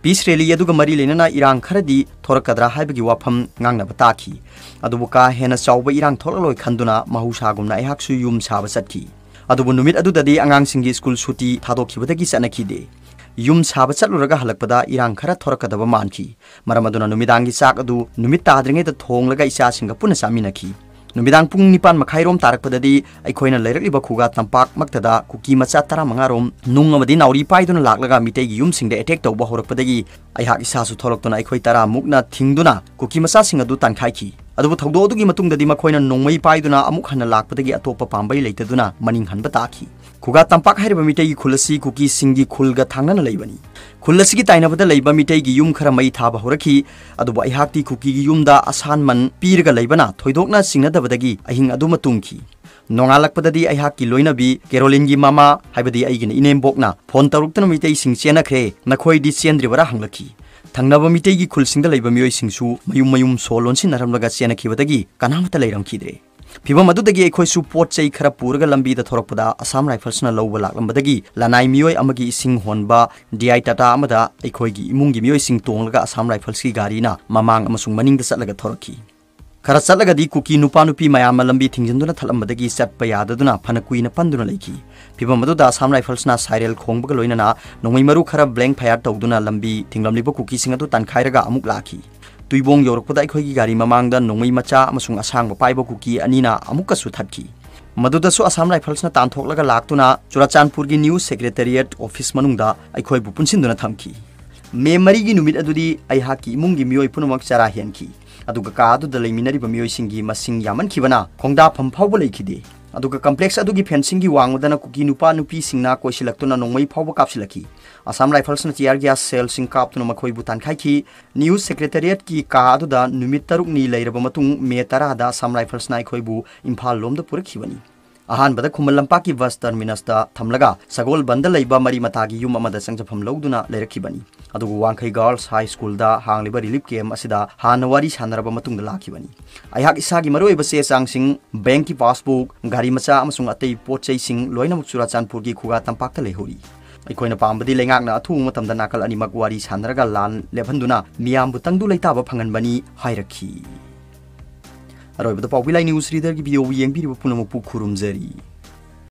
Peace rally ꯑꯗꯨꯒ ꯃꯔꯤ ꯂꯩꯅꯅ ꯏꯔꯥꯡ ꯈꯔꯗꯤ ꯊꯣꯔꯛꯀꯗ꯭ꯔꯥ ꯍꯥꯏꯕꯒꯤ ꯋꯥꯐꯝ ꯉꯥꯡꯅꯕ ꯇꯥꯈꯤ꯫ ꯑꯗꯨꯕꯨ ꯀꯥ ꯍꯦꯟꯅ ꯆꯥꯎꯕ ꯏꯔꯥꯡ ꯊꯣꯛꯂꯛꯂꯣꯏ ꯈꯟꯗꯨꯅ ꯃꯍꯧꯁꯥꯒꯨꯝꯅ ꯑꯩꯍꯥꯛꯁꯨ ꯌꯨꯝ ꯁꯥꯕ ꯆꯠꯈꯤ꯫ ꯑꯗꯨꯕꯨ ꯅꯨꯃꯤꯠ ꯑꯗꯨꯗꯗꯤ ꯑꯉꯥꯡꯁꯤꯡꯒꯤ ꯁ꯭ꯀꯨꯜ ꯁꯨꯇꯤ ꯊꯥꯗꯣꯛꯈꯤꯕꯗꯒꯤ ꯆꯠꯅꯈꯤꯗꯦ꯫ ꯌꯨꯝ ꯁꯥꯕ ꯆꯠꯂꯨꯔꯒ ꯍꯜꯂꯛꯄꯗ ꯏꯔꯥꯡ ꯈꯔ ꯊꯣꯔꯛꯀꯗꯕ ꯃꯥꯟꯈꯤ꯫ ꯃꯔꯝ ꯑꯗꯨꯅ ꯅꯨꯃꯤꯗꯥꯡꯒꯤ ꯆꯥꯛ ꯑꯗꯨ ꯅꯨꯃꯤꯠ ꯇꯥꯗ꯭ꯔꯤꯉꯩꯗ ꯊꯣꯡꯂꯒ ꯏꯆꯥꯁꯤꯡꯒ ꯄꯨꯟꯅ ꯆꯥꯃꯤꯟꯅꯈꯤ꯫ ꯅꯨꯃꯤꯗꯥꯡ ꯄꯨꯡ ꯅꯤꯄꯥꯟ ꯃꯈꯥꯏꯔꯣꯝ ꯇꯥꯔꯛꯄꯗꯗꯤ ꯑꯩꯈꯣꯏꯅ ꯂꯩꯔꯛꯂꯤꯕ ꯈꯨꯒꯥ ꯇꯝꯄꯥꯛꯃꯛꯇꯗ ꯀꯨꯀꯤ ꯃꯆꯥ ꯇꯔꯥꯃꯉꯥ ꯔꯣꯝ ꯅꯨꯡ ꯑꯃꯗꯤ ꯅꯥꯎꯔꯤ ꯄꯥꯏꯗꯨꯅ ꯂꯥꯛꯂꯒ ꯃꯤꯇꯩꯒꯤ ꯌꯨꯝꯁꯤꯡꯗ ꯑꯦꯇꯦꯛ ꯇꯧꯕ ꯍꯧꯔꯛꯄꯗꯒꯤ ꯑꯩꯍꯥꯛ ꯏꯁꯥꯁꯨ ꯊꯣꯛꯂꯛꯇꯨꯅ ꯑꯩꯈꯣꯏ ꯇꯔꯥ ꯃꯨꯛꯅ ꯊꯤꯡꯗꯨꯅ ꯀꯨꯀꯤ ꯃꯆꯥꯁꯤꯡ ꯑꯗꯨ ꯇꯥꯟꯈꯥꯏꯈꯤ꯫ ꯑꯗꯨꯕꯨ ꯊꯧꯗꯣꯛ ꯑꯗꯨꯒꯤ ꯃꯇꯨꯡꯗꯗꯤ ꯃꯈꯣꯏꯅ ꯅꯣꯡꯃꯩ ꯄꯥꯏꯗꯨꯅ ꯑꯃꯨꯛ ꯍꯟꯅ ꯂꯥꯛꯄꯗꯒꯤ ꯑꯇꯣꯞꯄ ꯄꯥꯝꯕꯩ ꯂꯩꯇꯗꯨꯅ ꯃꯅꯤꯡ ꯍꯟꯕ ꯇꯥꯈꯤ꯫ ꯈꯨꯒꯥ ꯇꯝꯄꯥꯛ ꯍꯥꯏꯔꯤꯕ ꯃꯤꯇꯩꯒꯤ ꯈꯨꯜ ꯑꯁꯤ ꯀꯨꯀꯤꯁꯤꯡꯒꯤ ꯈꯨꯜꯒ ꯊꯥꯡꯅꯅ ꯂꯩꯕꯅꯤ꯫ ꯈꯨꯜ ꯑꯁꯤꯒꯤ ꯇꯥꯏꯅꯕꯗ ꯂꯩꯕ ꯃꯤꯇꯩꯒꯤ ꯌꯨꯝ ꯈꯔ ꯃꯩ ꯊꯥꯕ ꯍꯧꯔꯛꯈꯤ꯫ ꯑꯗꯨꯕꯨ ꯑꯩꯍꯥꯛꯇꯤ ꯀꯨꯀꯤꯒꯤ ꯌꯨꯝꯗ ꯑꯁꯥꯟꯃꯟ ꯄꯤꯔꯒ ꯂꯩꯕꯅ ꯊꯣꯏꯗꯣꯛꯅ ꯆꯤꯡꯅꯗꯕꯗꯒꯤ ꯑꯍꯤꯡ ꯑꯗꯨꯃ ꯇꯨꯝꯈꯤ꯫ ꯅꯣꯡꯉꯥꯜꯂꯛꯄꯗꯗꯤ ꯑꯩꯍꯥꯛꯀꯤ ꯂꯣꯏꯅꯕꯤ ꯀꯦꯔꯣꯂꯤꯟꯒꯤ ꯃꯃꯥ, ꯍꯥꯏꯕꯗꯤ ꯑꯩꯒꯤꯅ ꯏꯅꯦꯝꯕꯣꯛꯅ ꯐꯣꯟ ꯇꯧꯔꯛꯇꯨꯅ ꯃꯤꯇꯩꯁꯤꯡ ꯆꯦꯟꯅꯈ꯭ꯔꯦ, ꯅꯈꯣꯏꯗꯤ ꯆꯦꯟꯗ꯭ꯔꯤꯕꯔꯥ ꯍꯪꯂꯛꯈꯤ꯫ ꯊꯪꯅꯕ ꯃꯤꯇꯩꯒꯤ ꯈꯨꯜꯁꯤꯡꯗ ꯂꯩꯕ ꯃꯤꯑꯣꯏꯁꯤꯡꯁꯨ ꯃꯌꯨꯝ ꯃꯌꯨꯝ ꯁꯣ ꯂꯣꯟꯁꯤꯟꯅꯔꯝꯂꯒ ꯆꯦꯟꯅꯈꯤꯕꯗꯒꯤ ꯀꯅꯥꯃꯠꯇ ꯂꯩꯔꯝꯈꯤꯗ꯭ꯔꯦ꯫ ꯐꯤꯚꯝ ꯑꯗꯨꯗꯒꯤ ꯑꯩꯈꯣꯏꯁꯨ ꯄꯣꯠ ꯆꯩ ꯈꯔ ꯄꯨꯔꯒ ꯂꯝꯕꯤꯗ ꯊꯣꯔꯛꯄꯗ ꯑꯁꯥꯝ ꯔꯥꯏꯐꯜꯁꯅ ꯂꯧꯕ ꯂꯥꯛꯂꯝꯕꯗꯒꯤ ꯂꯅꯥꯏ ꯃꯤꯑꯣꯏ ꯑꯃꯒꯤ ꯏꯁꯤꯡ ꯍꯣꯟꯕ ꯗꯤ ꯑꯥꯏ ꯇꯥꯇꯥ ꯑꯃꯗ ꯑꯩꯈꯣꯏꯒꯤ ꯏꯃꯨꯡꯒꯤ ꯃꯤꯑꯣꯏꯁꯤꯡ ꯇꯣꯡꯂꯒ ꯑꯁꯥꯝ ꯔꯥꯏꯐꯜꯁꯀꯤ ꯒꯥꯔꯤꯅ ꯃꯃꯥꯡ ꯑꯃꯁꯨꯡ ꯃꯅꯤꯡꯗ ꯆꯠꯂꯒ ꯊꯣꯔꯛꯈꯤ꯫ ꯈꯔ ꯆꯠꯂꯒꯗꯤ ꯀꯨꯀꯤ ꯅꯨꯄꯥ ꯅꯨꯄꯤ ꯃꯌꯥꯝ ꯑꯃ ꯂꯝꯕꯤ ꯊꯤꯡꯖꯤꯟꯗꯨꯅ ꯊꯠꯂꯝꯕꯗꯒꯤ ꯆꯠꯄ ꯌꯥꯗꯗꯨꯅ ꯐꯅ ꯀꯨꯏꯅ ꯄꯟꯗꯨꯅ ꯂꯩꯈꯤ꯫ ꯐꯤꯚꯝ ꯑꯗꯨꯗ ꯑꯁꯥꯝ ꯔꯥꯏꯐꯜꯁꯅ ꯁꯥꯏꯔꯦꯜ ꯈꯣꯡꯕꯒ ꯂꯣꯏꯅꯅ ꯅꯣꯡꯃꯩ ꯃꯔꯨ ꯈꯔ ꯕ꯭ꯂꯦꯡ ꯐꯌꯥꯔ ꯇꯧꯗꯨꯅ ꯂꯝꯕꯤ ꯊꯤꯡꯂꯝꯂꯤꯕ ꯀꯨꯀꯤꯁꯤꯡ ꯑꯗꯨ ꯇꯥꯟꯈꯥꯏꯔꯒ ꯑꯃꯨꯛ ꯂꯥꯛꯈꯤ꯫ ꯇꯨꯏꯕꯣꯡ ꯌꯧꯔꯛꯄꯗ ꯑꯩꯈꯣꯏꯒꯤ ꯒꯥꯔꯤ ꯃꯃꯥꯡꯗ ꯅꯣꯡꯃꯩ ꯃꯆꯥ ꯑꯃꯁꯨꯡ ꯑꯁꯥꯡꯕ ꯄꯥꯏꯕ ꯀꯨꯀꯤ ꯑꯅꯤꯅ ꯑꯃꯨꯛꯀꯁꯨ ꯊꯠꯈꯤ꯫ ꯃꯗꯨꯗꯁꯨ ꯑꯁꯥꯝ ꯔꯥꯏꯐꯜꯁꯅ ꯇꯥꯟꯊꯣꯛꯂꯒ ꯂꯥꯛꯇꯨꯅ ꯆꯨꯔꯥꯆꯥꯟꯄꯨꯔꯒꯤ ꯅ꯭ꯌꯨ ꯁꯦꯀ꯭ꯔꯦꯇꯔꯤꯌꯦꯠ ꯑꯣꯐꯤꯁ ꯃꯅꯨꯡꯗ ꯑꯩꯈꯣꯏꯕꯨ ꯄꯨꯟꯁꯤꯟꯗꯨꯅ ꯊꯝꯈꯤ꯫ ꯃꯦ ꯃꯔꯤꯒꯤ ꯅꯨꯃꯤꯠ ꯑꯗꯨꯗꯤ ꯑꯩꯍꯥꯛꯀꯤ ꯏꯃꯨꯡꯒꯤ ꯃꯤꯑꯣꯏ ꯄꯨꯝꯅꯃꯛ ꯆꯔꯥ ꯍꯦꯟꯈꯤ꯫ ꯑꯗꯨꯒ ꯀꯥ ꯑꯗꯨꯗ ꯂꯩꯃꯤꯟꯅꯔꯤꯕ ꯃꯤꯑꯣꯏꯁꯤꯡꯒꯤ ꯃꯁꯤꯡ ꯌꯥꯝꯃꯟꯈꯤꯕꯅ ꯈꯣꯡꯗꯥꯐꯝ ꯐꯥꯎꯕ ꯂꯩꯈꯤꯗꯦ꯫ ꯑꯗꯨꯒ ꯀꯝꯄ꯭ꯂꯦꯛꯁ ꯑꯗꯨꯒꯤ ꯐꯦꯟꯁꯤꯡꯒꯤ ꯋꯥꯡꯃꯗꯅ ꯀꯨꯀꯤ ꯅꯨꯄꯥ ꯅꯨꯄꯤꯁꯤꯡꯅ ꯀꯣꯏꯁꯤꯜꯂꯛꯇꯨꯅ ꯅꯣꯡꯃꯩ ꯐꯥꯎꯕ ꯀꯥꯞꯁꯤꯜꯂꯛꯈꯤ꯫ ꯑꯁꯥꯝ ꯔꯥꯏꯐꯜꯁꯅ ꯇꯤꯌꯥꯔ ꯒ꯭ꯌꯥꯁ ꯁꯦꯜꯁꯤꯡ ꯀꯥꯞꯇꯨꯅ ꯃꯈꯣꯏꯕꯨ ꯇꯥꯟꯈꯥꯏꯈꯤ꯫ ꯅ꯭ꯌꯨ ꯁꯦꯀ꯭ꯔꯦꯇꯔꯤꯌꯦꯠꯀꯤ ꯀꯥ ꯑꯗꯨꯗ ꯅꯨꯃꯤꯠ ꯇꯔꯨꯛꯅꯤ ꯂꯩꯔꯕ ꯃꯇꯨꯡ ꯃꯦ ꯇꯔꯥꯗ ꯑꯁꯥꯝ ꯔꯥꯏꯐꯜꯁꯅ ꯑꯩꯈꯣꯏꯕꯨ ꯏꯝꯐꯥꯜ ꯂꯣꯝꯗ ꯄꯨꯔꯛꯈꯤꯕꯅꯤ꯫ ꯑꯍꯥꯟꯕꯗ ꯈꯨꯃꯟ ꯂꯝꯄꯥꯛꯀꯤ ꯕꯁ ꯇꯔꯃꯤꯅꯁꯇ ꯊꯝꯂꯒ ꯁꯒꯣꯜꯕꯟꯗ ꯂꯩꯕ ꯃꯔꯤ ꯃꯇꯥꯒꯤ ꯌꯨꯝ ꯑꯃꯗ ꯆꯪꯖꯐꯝ ꯂꯧꯗꯨꯅ ꯂꯩꯔꯛꯈꯤꯕꯅꯤ꯫ ꯑꯗꯨꯒ ꯋꯥꯡꯈꯩ ꯒꯥꯔꯜꯁ ꯍꯥꯏ ꯁ꯭ꯀꯨꯜꯗ ꯍꯥꯡꯂꯤꯕ ꯔꯤꯂꯤꯐ ꯀꯦꯝꯞ ꯑꯁꯤꯗ ꯍꯥꯟꯅ ꯋꯥꯔꯤ ꯁꯥꯟꯅꯔꯕ ꯃꯇꯨꯡꯗ ꯂꯥꯛꯈꯤꯕꯅꯤ꯫ ꯑꯩꯍꯥꯛ ꯏꯁꯥꯒꯤ ꯃꯔꯨꯑꯣꯏꯕ ꯆꯦ ꯆꯥꯡꯁꯤꯡ, ꯕꯦꯡꯀꯤ ꯄꯥꯁꯕꯨꯛ, ꯒꯥꯔꯤ ꯃꯆꯥ ꯑꯃꯁꯨꯡ ꯑꯇꯩ ꯄꯣꯠ ꯆꯩꯁꯤꯡ ꯂꯣꯏꯅꯃꯛ ꯆꯨꯔꯥꯆꯥꯟꯄꯨꯔꯒꯤ ꯈꯨꯒꯥ ꯇꯝꯄꯥꯛꯇ ꯂꯩꯍꯧꯔꯤ꯫ ꯑꯩꯈꯣꯏꯅ ꯄꯥꯝꯕꯗꯤ ꯂꯩꯉꯥꯛꯅ ꯑꯊꯨꯕ ꯃꯇꯝꯗ ꯅꯥꯀꯜ ꯑꯅꯤꯃꯛ ꯋꯥꯔꯤ ꯁꯥꯟꯅꯔꯒ ꯂꯥꯟ ꯂꯦꯞꯍꯟꯗꯨꯅ ꯃꯤꯌꯥꯝꯕꯨ ꯇꯪꯗꯨ ꯂꯩꯇꯥꯕ ꯐꯪꯍꯟꯕꯅꯤ ꯍꯥꯏꯔꯛꯈꯤ꯫ ꯑꯔꯣꯏꯕꯗ ꯄꯥꯎꯕꯤ ꯂꯥꯏ ꯅ꯭ꯌꯨꯁ ꯔꯤꯗꯔꯒꯤ ꯚꯤꯗꯤꯑꯣꯕꯨ ꯌꯦꯡꯕꯤꯔꯤꯕ ꯄꯨꯝꯅꯃꯛꯄꯨ ꯈꯨꯔꯨꯝꯖꯔꯤ꯫